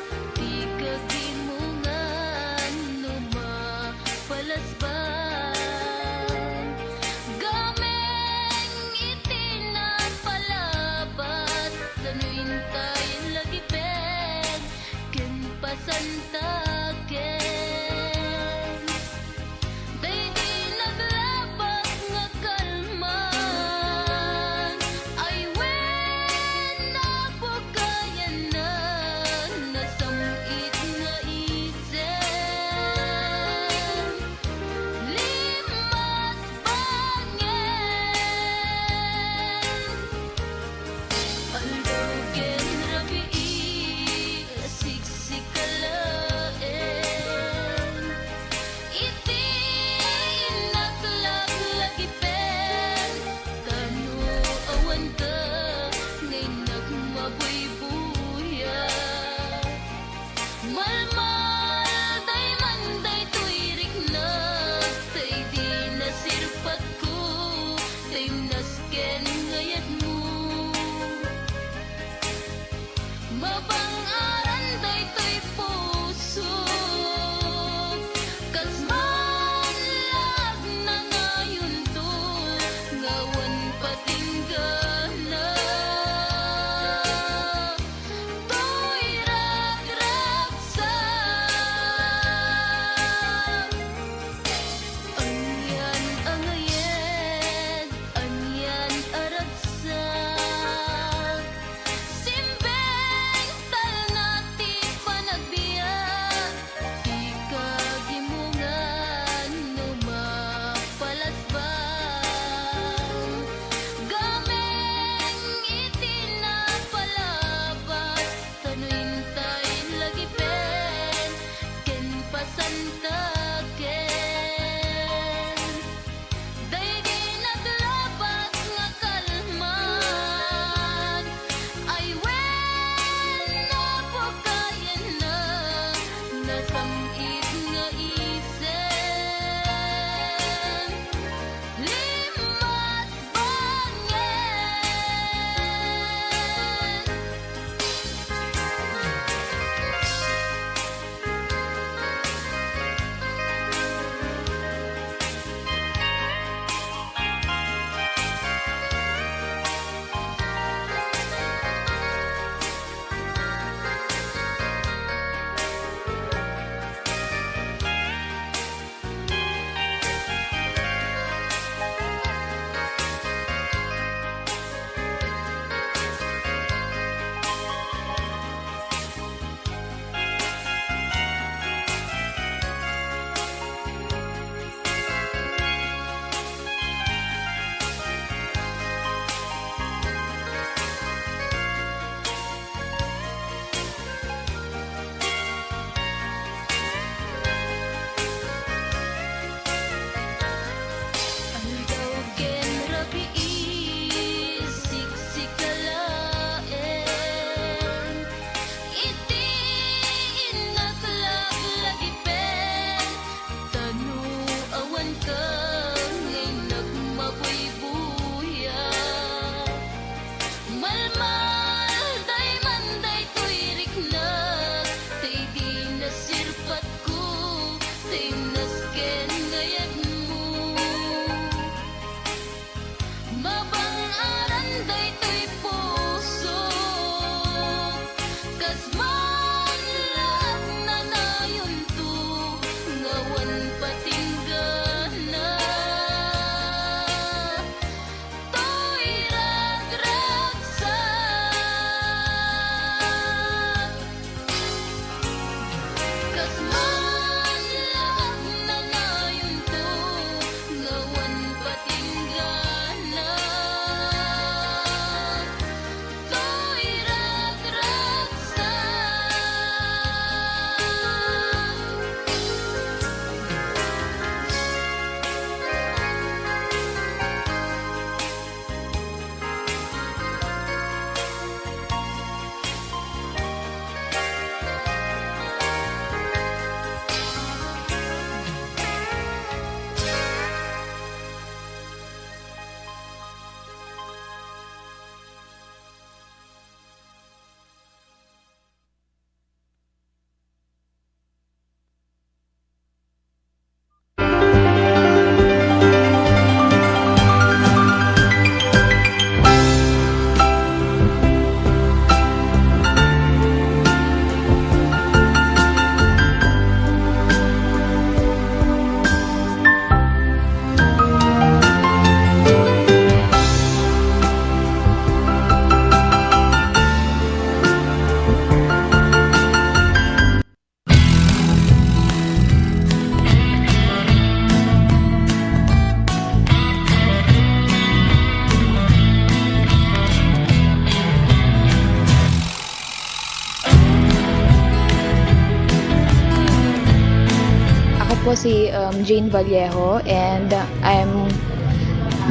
Si, um, Jane Vallejo, and I'm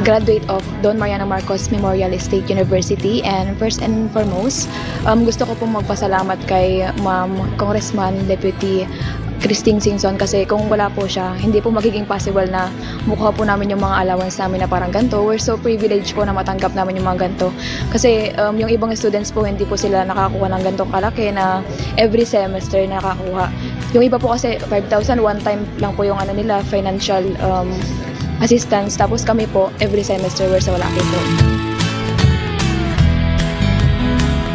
graduate of Don Mariano Marcos Memorial State University. And first and foremost, um, gusto ko pong magpasalamat kay Ma'am Congressman Deputy Christine Singson, kasi kung wala po siya, hindi po magiging possible na makuha po namin yung mga allowance namin na parang ganito. We're so privileged po na matanggap namin yung mga ganito. Kasi, um, yung ibang students po, hindi po sila nakakuha ng ganitong kalaki na every semester nakakuha. Yung iba po kasi, five thousand, one time lang po yung ano nila, financial, um, assistance. Tapos kami po, every semester, we're so lucky po.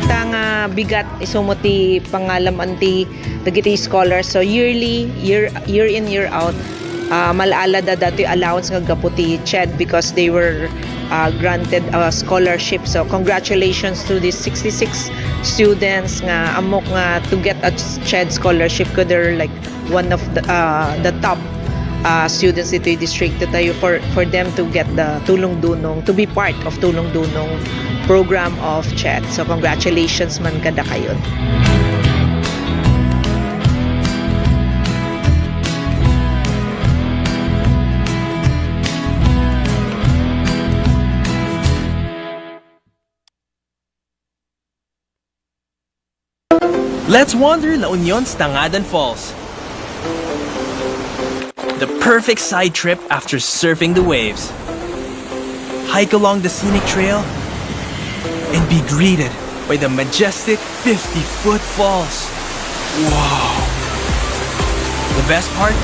Ta nga bigat, isu met ti pangalam-an ti dagiti scholars. So, yearly, year, year in, year out, ah, mal-ala da datoy allowance nga gapu ti CHED because they were, ah, granted a scholarship. So, congratulations to these sixty-six students nga ammok nga to get a CHED scholarship, 'cause they're, like, one of the, ah, the top, ah, students ditoy distrito tayo for, for them to get the Tulong Dunong, to be part of Tulong Dunong program of CHED. So, congratulations man kadakayo. Let's wander La Union's Tangadan Falls. The perfect side trip after surfing the waves. Hike along the scenic trail and be greeted by the majestic fifty-foot falls. Wow! The best part?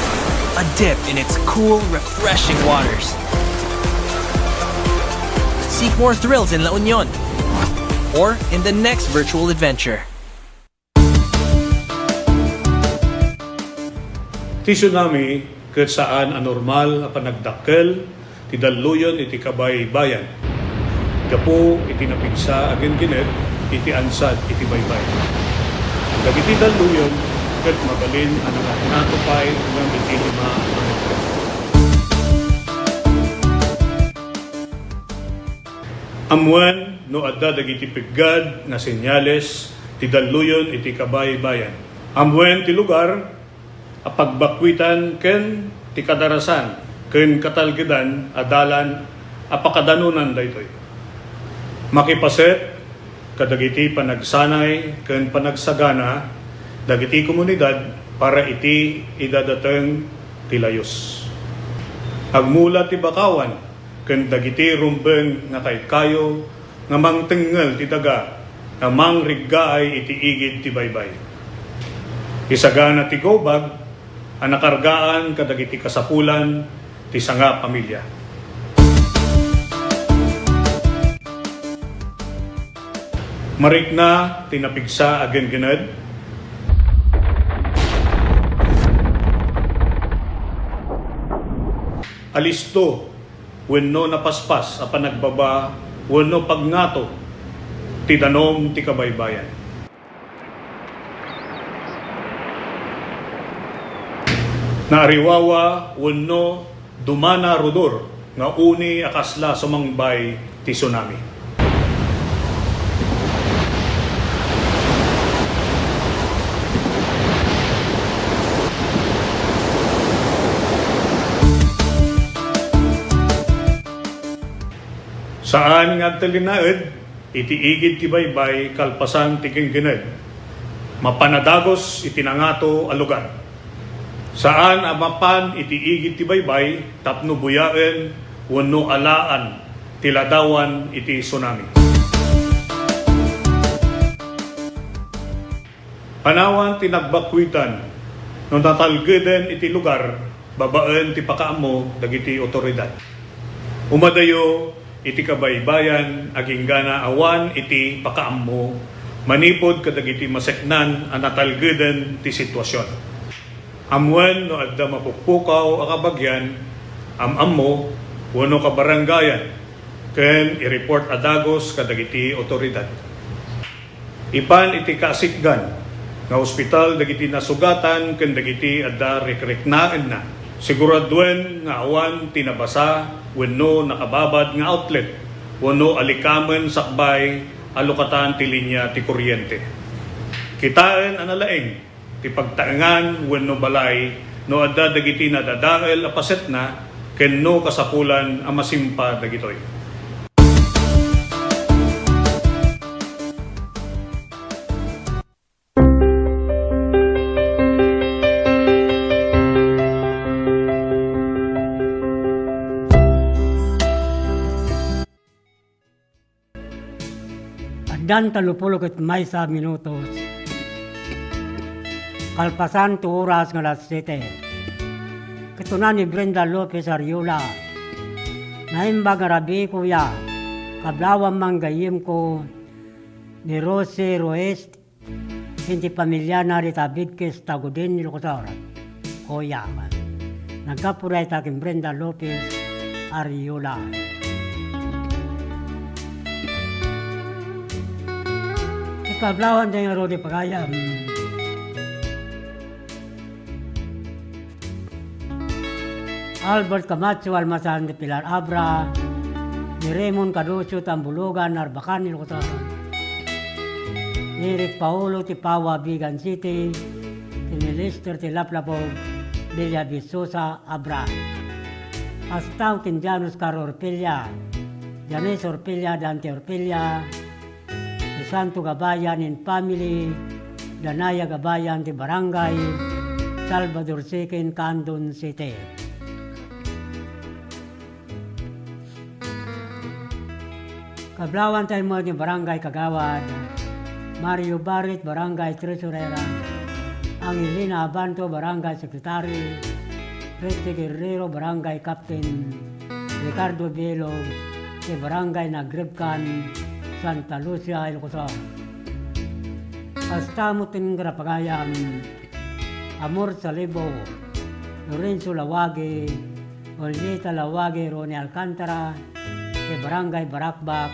A dip in its cool, refreshing waters. Seek more thrills in La Union or in the next virtual adventure. Ti tsunami ket saan a normal a panagdakkel ti dalluyon iti kabaybayan gapu iti napigsa a genggened iti ansad iti baybay. Dagiti dalluyon ket mabalin a nangatngato pay ngem iti lima a metro. Ammoen no adda dagiti peggad nga senyales ti dalluyon iti kabaybayan. Ammoen ti lugar a pagbakkuitan ken ti kadarasan ken katalgedan a dalan a pakadanonan daytoy. Makipaset kadagiti panagsanay ken panagsagana dagiti komunidad para iti idadateng ti layus. Agmula ti bakawan ken dagiti rumbeng nga kaykayo nga mangtengngel ti daga a mangriggaay iti igid ti baybay. Isagana ti go bag a nakargaan kadagiti kasapulan ti sangapamilia. Marikna ti napigsa a genggened. Alisto wenno napaspas a panagbaba wenno pagngato ti danum ti kabaybayan. Naariwawa wenno dumana rudor nga uni a kasla sumangbay ti tsunami. Saan nga agtalinaed iti igid ti baybay kalpasan ti genggened. Mapan a dagus iti nangato a lugar. Saan a mapan iti igid ti baybay tapno buyaen wenno alaan ti ladawan iti tsunami. Panawan ti nagbakkuitan no natalgeden iti lugar babaen ti pakaammo dagiti otoridad. Umadayo iti kabaybayan agingga awan iti pakaammo manipud kadagiti maseknan a natalgeden ti situasion. Ammoen no adda mapukpukaw a kabagian, am-ammo, wenno kabarangayan, ken i-report a dagus kadagiti otoridad. Ipan iti kaasitgan nga ospital dagiti nasugatan ken dagiti adda rikriknaenna. Siguraduen nga awan ti nabasa wenno nakababad nga outlet wenno alikamen sakbay a lukatan ti linia ti kuryente. Kitaen a nalaing ti pagtaengan wenno balay no adda dagiti nadadael a pasetna ken no kasapulan a masimpa dagitoy. Addan tallopulo ket maysa a minutos kalpasan ti oras nga alas siete. Ket kuna ni Brenda Lopez Ariola, "Naimbag nga rabii, kuya, kablawan man gayyemko ni Rosie Roest ken ti pamiliana dita Bidkes, Taguden, Ilocos Sur." Kuya, naggapu dayta ken Brenda Lopez Ariola. Ikablawanta ngarud ti pagayam. Albert Camacho Almasan ti Pilar Abra, ni Raymond Caducio Tambulogan, Narbacan, Ilocos Sur, ni Eric Paolo ti Paua, Vigan City, ken ni Lester ti Laplapog, Villa Vizosa, Abra. Kasta ken Jan Oscar Orpella, Janice Orpella, Dante Orpella, ti Santo Gabayan and family, Danaya Gabayan ti Barangay Salvador Second, Candon City. Kablawanta met ni Barangay Kagawad Mario Barit, Barangay Tresurera, Angelina Abanto, Barangay Secretary, Richie Guerrero, Barangay Captain, Ricardo Bielo, ti Barangay Nagrebkan, Santa Lucia, Ilocos Sur. Kasta met ti nagkarapagayam, Amor Salibo, Lorenzo Lawagi, Olita Lawagi, Ronnie Alcantara, ti Barangay Barakbak,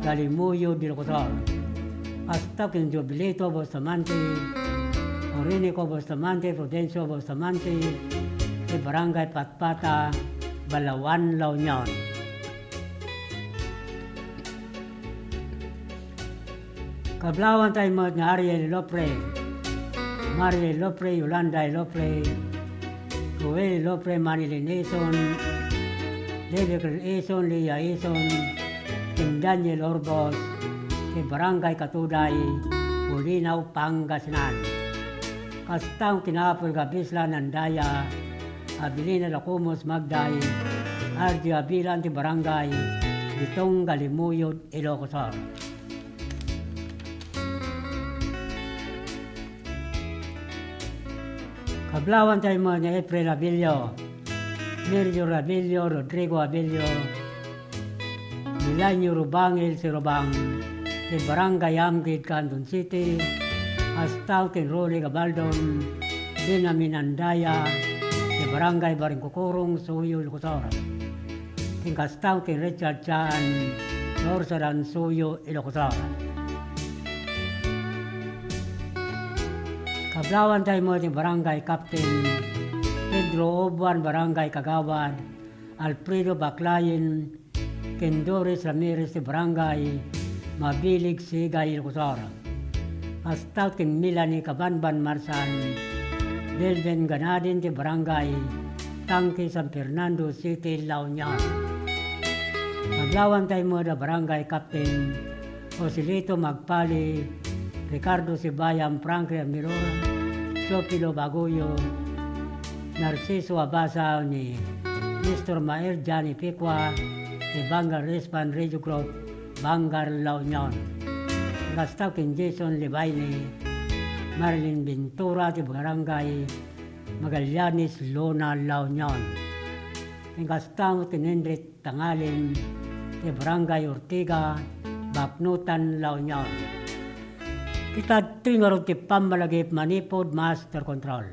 Galimuyod, Ilocos Sur. Kasta ken Jovelito Bustamante, Orinico Bustamante, Prudencio Bustamante, ti Barangay Patpata, Balaoan, La Union. Kablawanta met ni Ariel Ilopre, Maria Ilopre, Yolanda Ilopre, Joel Ilopre, Manilyn Ison, Debekel Ison, Leah Ison, ken Daniel Orbos, ti Barangay Katuday, Bolinao, Pangasinan. Kasta ken Apple Gabisla Nandaya, Abilina Lacomos Magday, Ardi Abilan ti Barangay Bitong, Galimuyod, Ilocos Sur. Kablawanta met ni April Abilio, Mirjo Abilio, Rodrigo Abilio, Milanio Rubangil Sirubang, ti Barangay Amgid, Candon City, kasta ken Rolly Gabaldon, Benjamin Andaya, ti Barangay Baringkukurong, Suyo, Ilocos Sur. Ken kasta ken Richard Chan, Lorsadan, Suyo, Ilocos Sur. Kablawanta met ni Barangay Captain Pedro Obuan, Barangay Kagawad Alfredo Baclayen, ken Doris Ramirez ti Barangay Mabilig, Sigay, Ilocos Sur. Kasta ken Melanie Kabanban Marsan, Delven Ganadin ti Barangay Tangke, San Fernando City, La Union. Kablawanta met a Barangay Captain Joselito Magpali, Ricardo Sibayan, Frankie Miror, Teofilo Baguyo, Narciso Abasa, ni Mister Maer Johnny Picua, ni Bangar Respan Radio Group, Bangar, La Union. Kasta ken Jason Libaine, Marilyn Ventura ti Barangay Magallanes Luna, La Union. Ken kasta met ken Henry Tangalin ti Barangay Ortiga, Baknotan, La Union. Ket adtoy ngarud ti pammalagip manipud Master Control.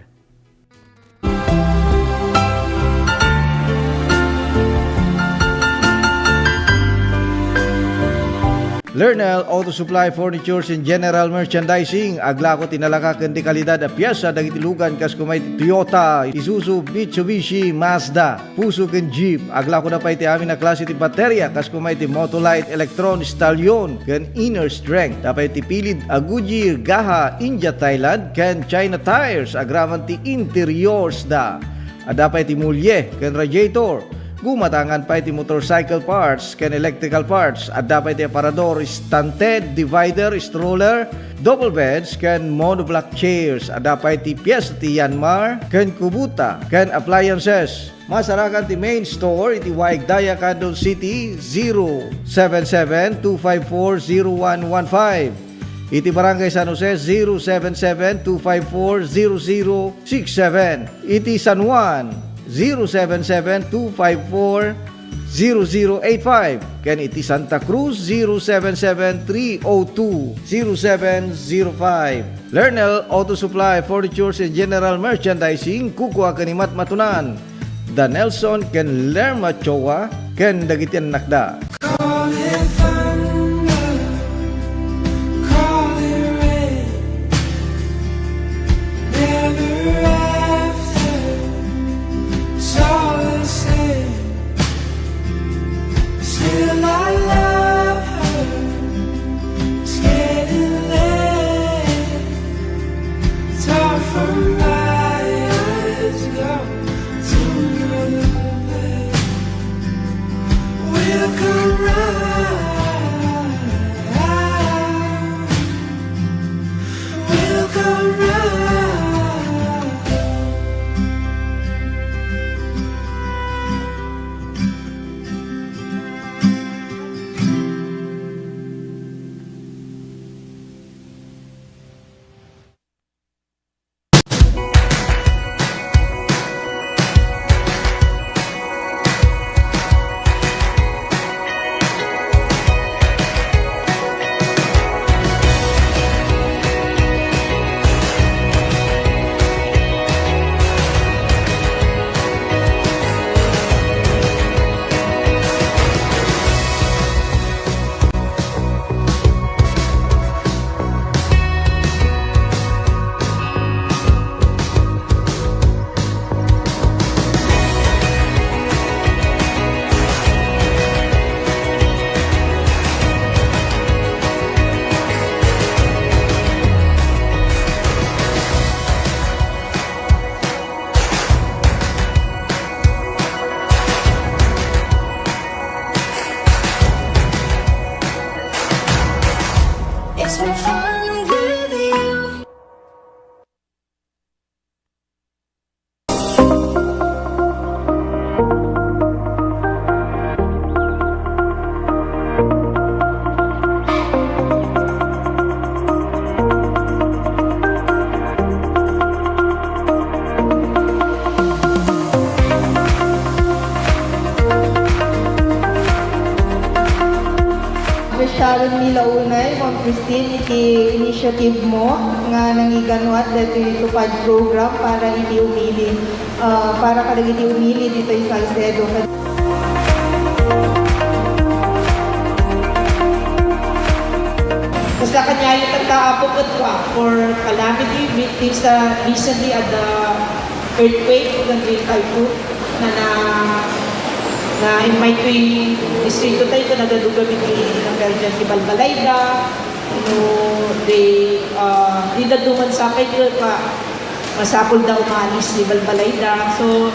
Lernel Auto Supply Furnitures and General Merchandising, aglako ti nalaka ken di kalidad a piesa dagiti lugan kas kuma iti Toyota, Isuzu, Mitsubishi, Mazda. Fuso ken Jeep. Aglako da pay ti amin a klase ti bateria, kas kuma iti Motolite, Electron, Stallion, ken Inner Strength. Adda pay ti pilid a Goodyear, Gaha, India, Thailand, ken China tires. Agraman ti interiors da. Adda pay ti mulye ken radiator. Gumatangan pay ti motorcycle parts ken electrical parts. Adda pay ti aparador, stand, divider, stroller, double beds, ken monoblock chairs. Adda pay ti piesta ti Yanmar ken Kubota ken appliances. Masarakan ti main store iti Waig Daya, Candon City, zero seven seven two five four zero one one five. Iti Barangay San Jose, zero seven seven two five four zero zero six seven. Iti San Juan, zero seven seven two five four zero zero eight five. Ken iti Santa Cruz, zero seven seven three oh two zero seven zero five. Lernel Auto Supply, Furnitures and General Merchandising, kukua ken ni Matmatunan. Da Nelson ken Lerma Choa ken dagiti annakda. Call it thunder, call it rain, never after, it's all the same. Still I love her. It's getting late. It's hard for my eyes to go to another place. We'll come round. We'll come round. It's been fun with you. Appreciaron mi launay, Ma'am Christine, iti initiative mo nga nangiganuat daytoy TUPAD program para iti umili, ah, para kadagiti umili ditoy Salcedo. Basta kaniayo tatta, Apo, ket for calamity victims na recently at the earthquake, ken the typhoon, na, na, na-invite ko iti distrito tayo, ken nagadugamin ti, nagdaydiay ti balbalayda, no, di, ah, di dadduma sapay, di pa, masapul da umalis ti balbalayda. So,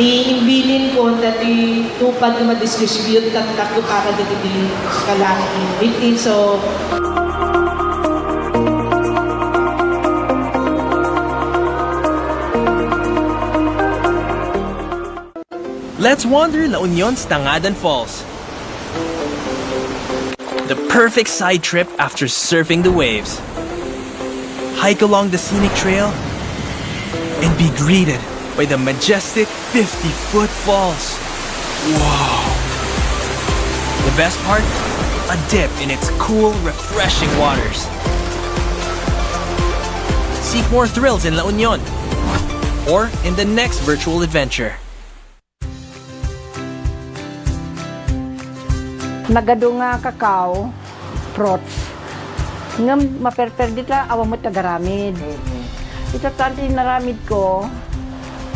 imbilin ko daytoy TUPAD nga madistribute tatta para dagiti calamity victims. So, let's wander La Union's Tangadan Falls. The perfect side trip after surfing the waves. Hike along the scenic trail and be greeted by the majestic fifty-foot falls. Wow! The best part? A dip in its cool, refreshing waters. Seek more thrills in La Union or in the next virtual adventure. Nagadu nga kakao. Fruits. Ngem maperper dita, awan met agaramid. Mm. Ita tan ti inaramidko,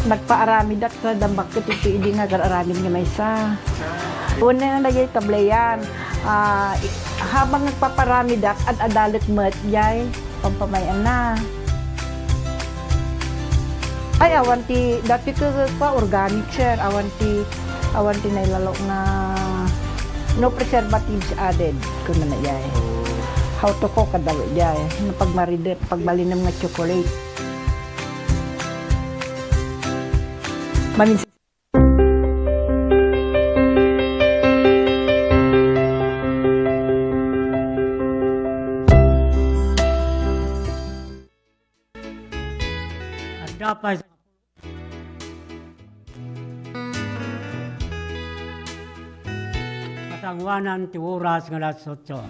nagpaaramidak ta dambak ket iti idi nga agaramid nga maysa. Ah. Una nga dayay tableyan. Ah, i-, habang nagpaparamidak, ad-adalek met jay pampamay-anna. Ay, awan ti, dati ti kua, organic, sir. Awan ti, awan ti nailalo nga no preservatives added, kunana jay. Oh. How to cook, kada jay. No pagmaride, pagbalinem nga chocolate. Mamin- Adda pay sa kasangoanan ti oras nga alas otso.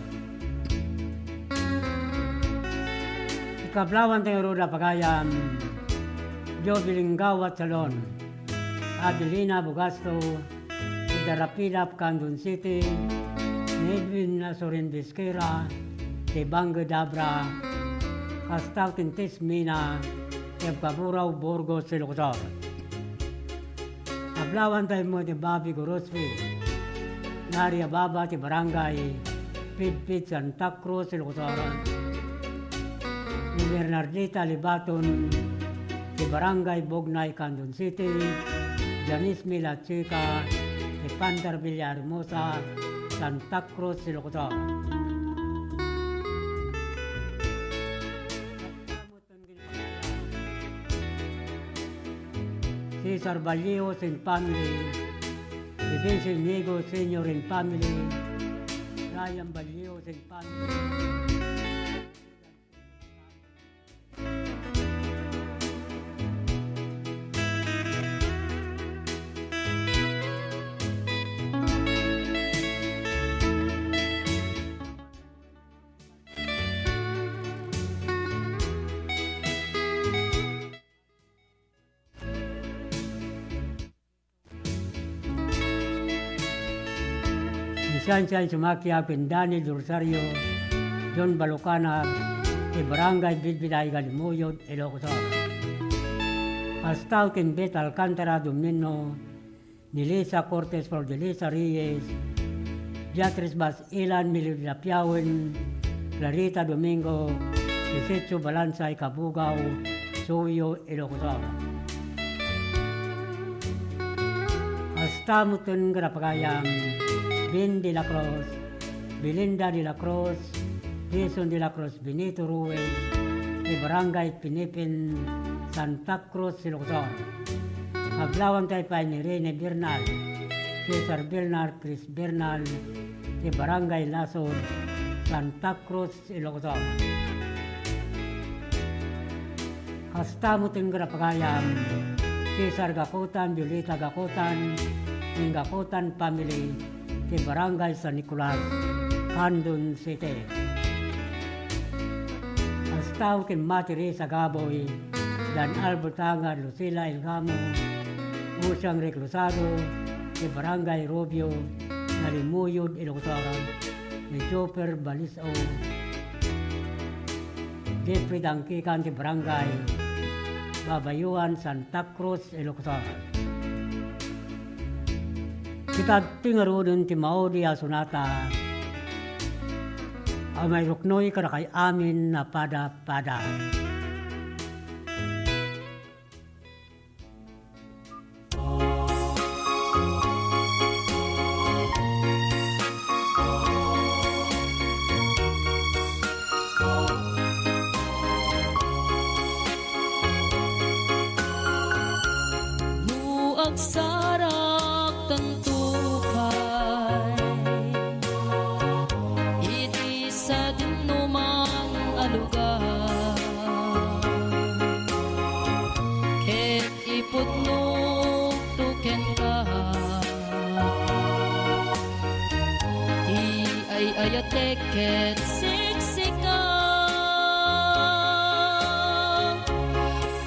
Ikablawanta ngarud a pagayam, Joby Linggawat Salon, Adelina Bugasto, ti Darapilap, Candon City, ni Edwin Asorin Bisquera, ti Banged Abra, kasta ken ti Esmina, ti Abkaburao, Burgos, Ilocos Sur. Ablawanta met ni Bobby Gorospe, Maria Baba ti Barangay Pidpid, Santa Cruz, Ilocos Sur. Ni Bernardita Libaton ti Barangay Bognay, Candon City, Janice Milachica ti Pantar Villahermosa, Santa Cruz, Ilocos Sur. Cesar Vallejo and family, Vivencio Inigo Senior and family, Ryan Vallejo and family. Ni Sansan Sumakia ken Daniel Rosario, John Balucanag, ti Barangay Bilbilay, Galimuyod, Ilocos Sur. Kasta ken Beth Alcantara Domino, ni Lisa Cortez, Flor de Lisa Reyes, Beatriz Bas Ilan, Melody Lapiawen, Clarita Domingo, Isetio Balansay, Kabugao, Suyo, Ilocos Sur. Kasta metten nga napagayam, Ben de la Cruz, Belinda de la Cruz, Jason de la Cruz, Benito Ruiz, ti Barangay Pinipen, Santa Cruz, Ilocos Sur. Ablawanta pay ni Rene Bernal, Cesar Bernal, Chris Bernal, ti Barangay Lasod, Santa Cruz, Ilocos Sur. Kasta metten nga napagayam, Cesar Gakutan, Violeta Gakutan, ken Gakutan family, ti Barangay San Nicolas, Candon City. Kasta ken Mati Risa Gaboy, Dan Albert Tangar, Lucila Ilgamo, Usiang Reclusado, ti Barangay Rubio, Galimuyod, Ilocos Sur, ni Joper Baliso, Jeffrey Dangkikan, ti Barangay Babayuan, Santa Cruz, Ilocos Sur. Ita ti ngaruden ti maudi a sonata a mairuknoy kadakay amin a pada-pada. No agsaragtanto pay iti sadinoman a lugar, ket ipudnokto kenka ti ay-ayatek ket siksika.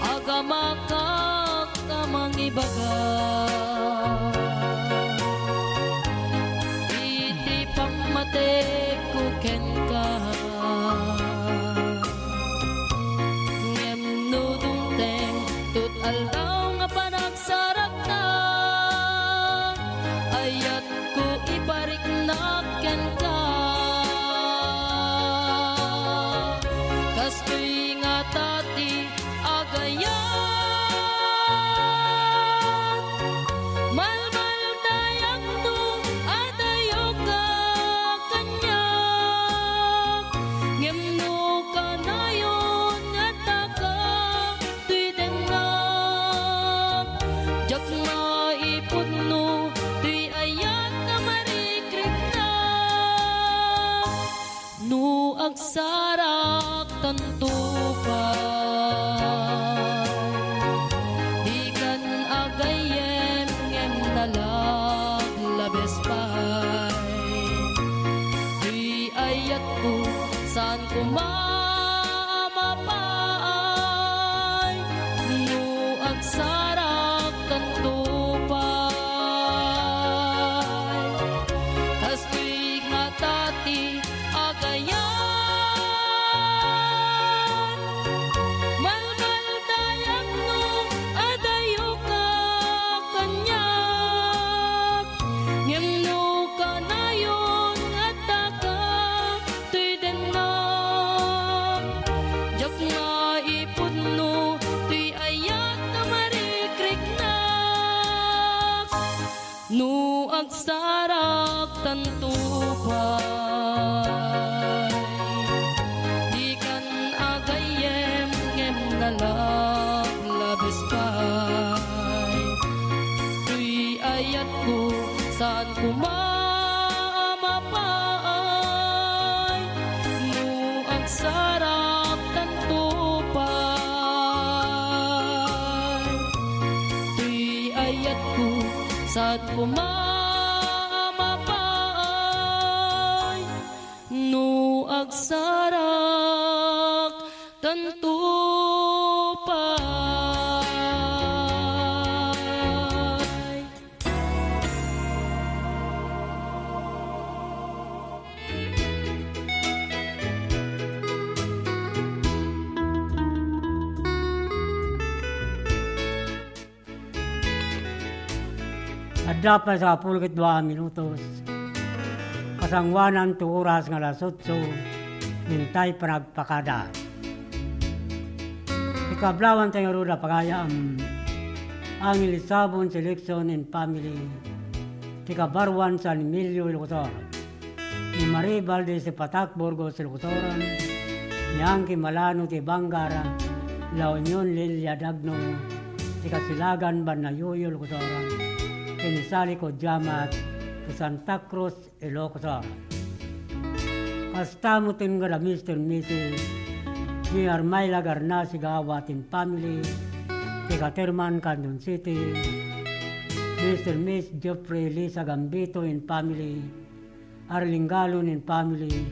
Agamakak a mangibaga iti pammatekko kenka. Tati agayat, malmaldayakno adayoka kaniak, ngem no kanayon nga taka toy dennak, diak maipudno toy ayat a marikriknak. No agsarak tanto pay, dikan agayyem ngem nalaglabes pay. Toy ayatko, saan koma a mapaay. No agsarak tanto pay, kastoy nga tati agayat, malmaldayakno adayoka kaniak, ngem no kanayon nga taka toy dennak, diak maipudno toy ayat a marikriknak. No agsarak tanto pay, dikan agayyem ngem nalaglabes pay. Toy ayatko, saan koma a mapaay. No agsarak tanto pay, toy ayatko, saan koma a mapaay. No agsarak tanto pay. Adda pay sangapulo ket dua a minutos. Kasangoanan ti oras nga alas otso, intay panagpakada. Ti kablawanta ngarud a pagayam, Angel Sabon Selection and Family, ti Kabaruan San Emilio, Ilocos Sur. Ni Marie Valdez ti Patak, Burgos, Ilocos Sur, ni Angki Malano ti Bangar, La Union, Lilia Dagno, ti Kasilagan, Banna Yoyo, Ilocos Sur, ken ni Sally Codiamat ti Santa Cruz, Ilocos Sur. Kasta met ti ngarud a Mister Missus ni Armayla Garnasi Gawat and family, ti Caterman, Candon City, Mister Miss Geoffrey Lisa Gambito and family, Arlinggalon and family,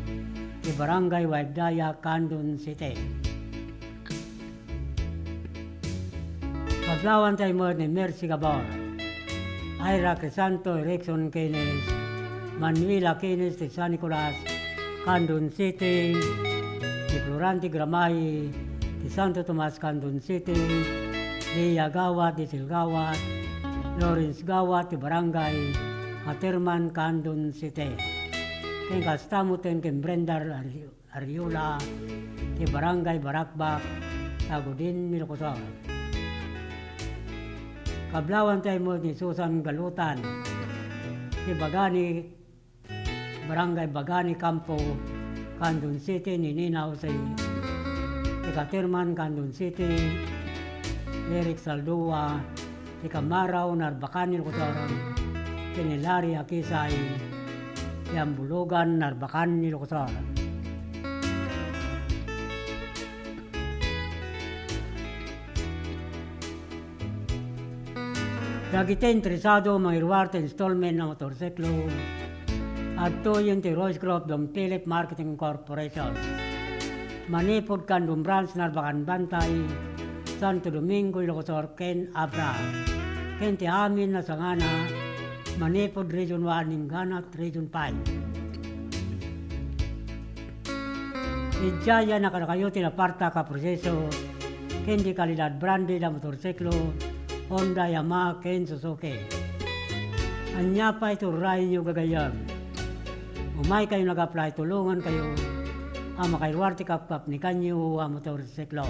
ti Barangay Waigdaya, Candon City. Kablawanta met ni Mercy Gabor, Ira Crisanto, Erickson Keynes, Manuela Keynes ti San Nicolas, Candon City, ni Florante Gramay ti Santo Tomas, Candon City, Leah Gawat ti Silgawat, Lawrence Gawat ti Barangay Caterman, Candon City. Ken kasta met ken Brenda Arrio-, Ariola ti Barangay Barakbak, Tagudin, Ilocos Sur. Kablawanta met ni Susan Galutan ti Bagani, Barangay Bagani Campo, Candon City, ni Nina Jose ti Caterman, Candon City, Eric Saldua ti Kamarao, Narbacan, Ilocos Sur, ken ni Larry Akisay ti Ambulugan, Narbacan, Ilocos Sur. Dagiti interesado mangiruar ti installment a motorsiklo, adtoyen ti Royce Group Don Philip Marketing Corporation. Manipud Candon Branch, Narbacan Bantay, Santo Domingo, Ilocos Sur, ken Abra. Ken ti amin a sangana, manipud Region one, Inganat, Region five. Idiay a kadakayo ti napartak a proseso ken di kalidad branded a motorsiklo, Honda, Yamaha, ken Suzuki. Ania pay ti urayenyo gagayyem? Umaykayo nag-apply, tulongankayo. a makairuar ti kapkapnikanyo a motorsiklo.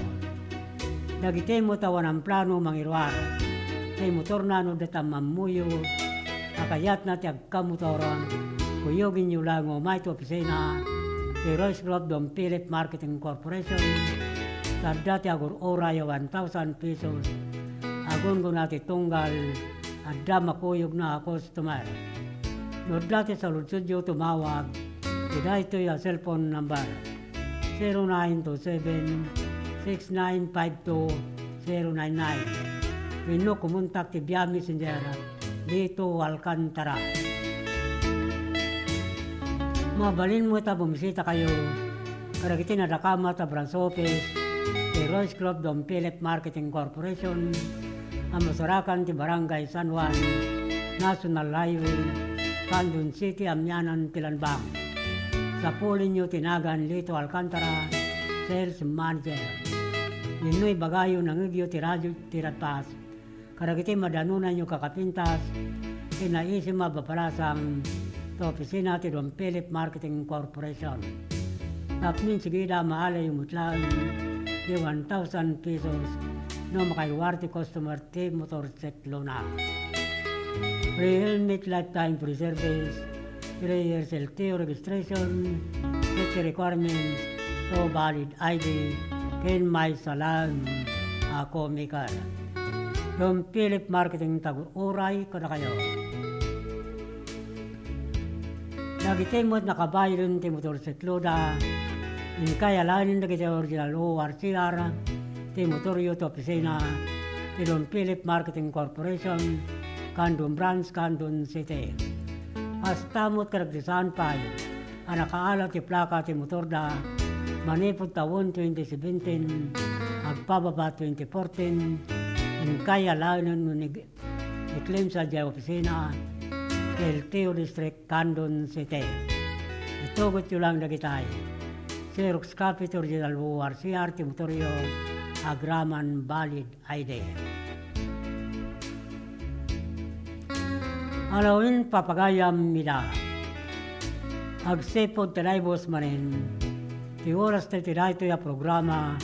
Dagiti met a awan plano mangiruar ti motorna no dayta mammuyo a kayatna ti agkamotor, kuyogenyo laeng umay ti opisina ti Royce Club Don Philip Marketing Corporation, ta adda ti agur-uray a one thousand pesos. Agunggona ti tunggal, adda makuyogna a customer. No adda ti saludsodyo, tumawag iti daytoy a cellphone number, zero nine two seven, six nine five two, zero nine nine. Wenno kumontak ti via Messenger, Lito Alcantara. Mabalin met a bumisitakayo kadagiti nadakamat a branch office ti Royce Club Don Philip Marketing Corporation a masarakan ti Barangay San Juan, National Highway, Candon City, amianan ti Lanbang. Sapulenyo ti nagan Lito Alcantara, Sales Manager. Wenno ibagayo, nangngegyo ti Radyo Tiradpas kadagiti madanonanyo kakapintas ken naisim a babalasang ta opisina ti Don Philip Marketing Corporation. Tapno insigida, maalayo met laeng ti one thousand pesos no makairuar ti customer ti motorsiklona. Free helmet, lifetime free service, three years L T O registration, safety requirements, to valid I D, ken maysa laeng a co-maker. Don Philip Marketing, tagur-uray kadakayo. Dagiti met nakabaylen ti motorsikloda, inkay alaenen dagiti original O R C R ti motoryo ti opisina ti Don Philip Marketing Corporation, Candon Branch, Candon City. Kasta met kadagiti saan pay a nakaala ti plaka ti motorda manipud tawen twenty seventeen agpababa twenty fourteen, inkay alaenen wenno i-claim sadiay opisina ti L T O District, Candon City. Itugotyo laeng dagitay: xerox copy ti original O R C R ti motoryo agraman valid I D. Alawen, papagayam ida. Agsipud ta naibus manen ti oras ta iti daytoy a programa,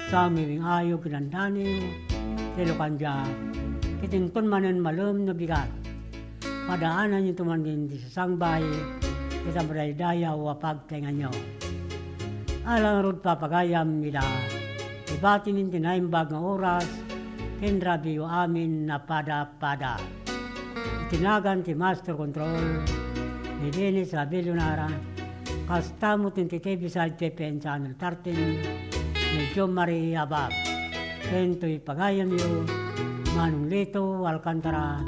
sa umiwing-ayog ken andaniw ti Locandia, ket inton manen malem no bigat, padaananyo tumangen ti sasangbay ita madaydayaw a pagtaenganyo. Ala ngarud, papagayam ida, ibatimin ti naimbag nga oras ken rabiyo amin a pada-pada. Iti nagan ti Master Control ni Dennis Abellonara, kasta met iti T V side T P N Channel thirteen ni John Marie Abab. Ken toy pagayamyo, Manong Lito Alcantara,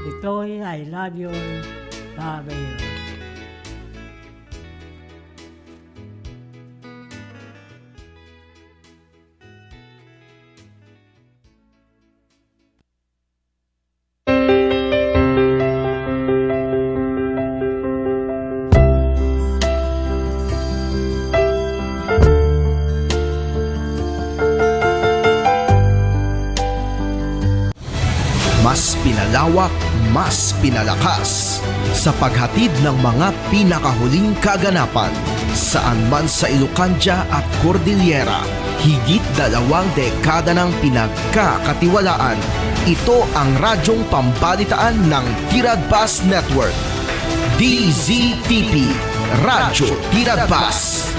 ditoy I love you all, Babayo. Mas pinalawak, mas pinalakas sa paghatid ng mga pinakahuling kaganapan, saan man sa Ilocandia at Cordillera. Higit dalawang dekada ng pinagkakatiwalaan. Ito ang radyong pambalitaan ng Tiradpas Network. D Z T P, Radyo Tiradpas.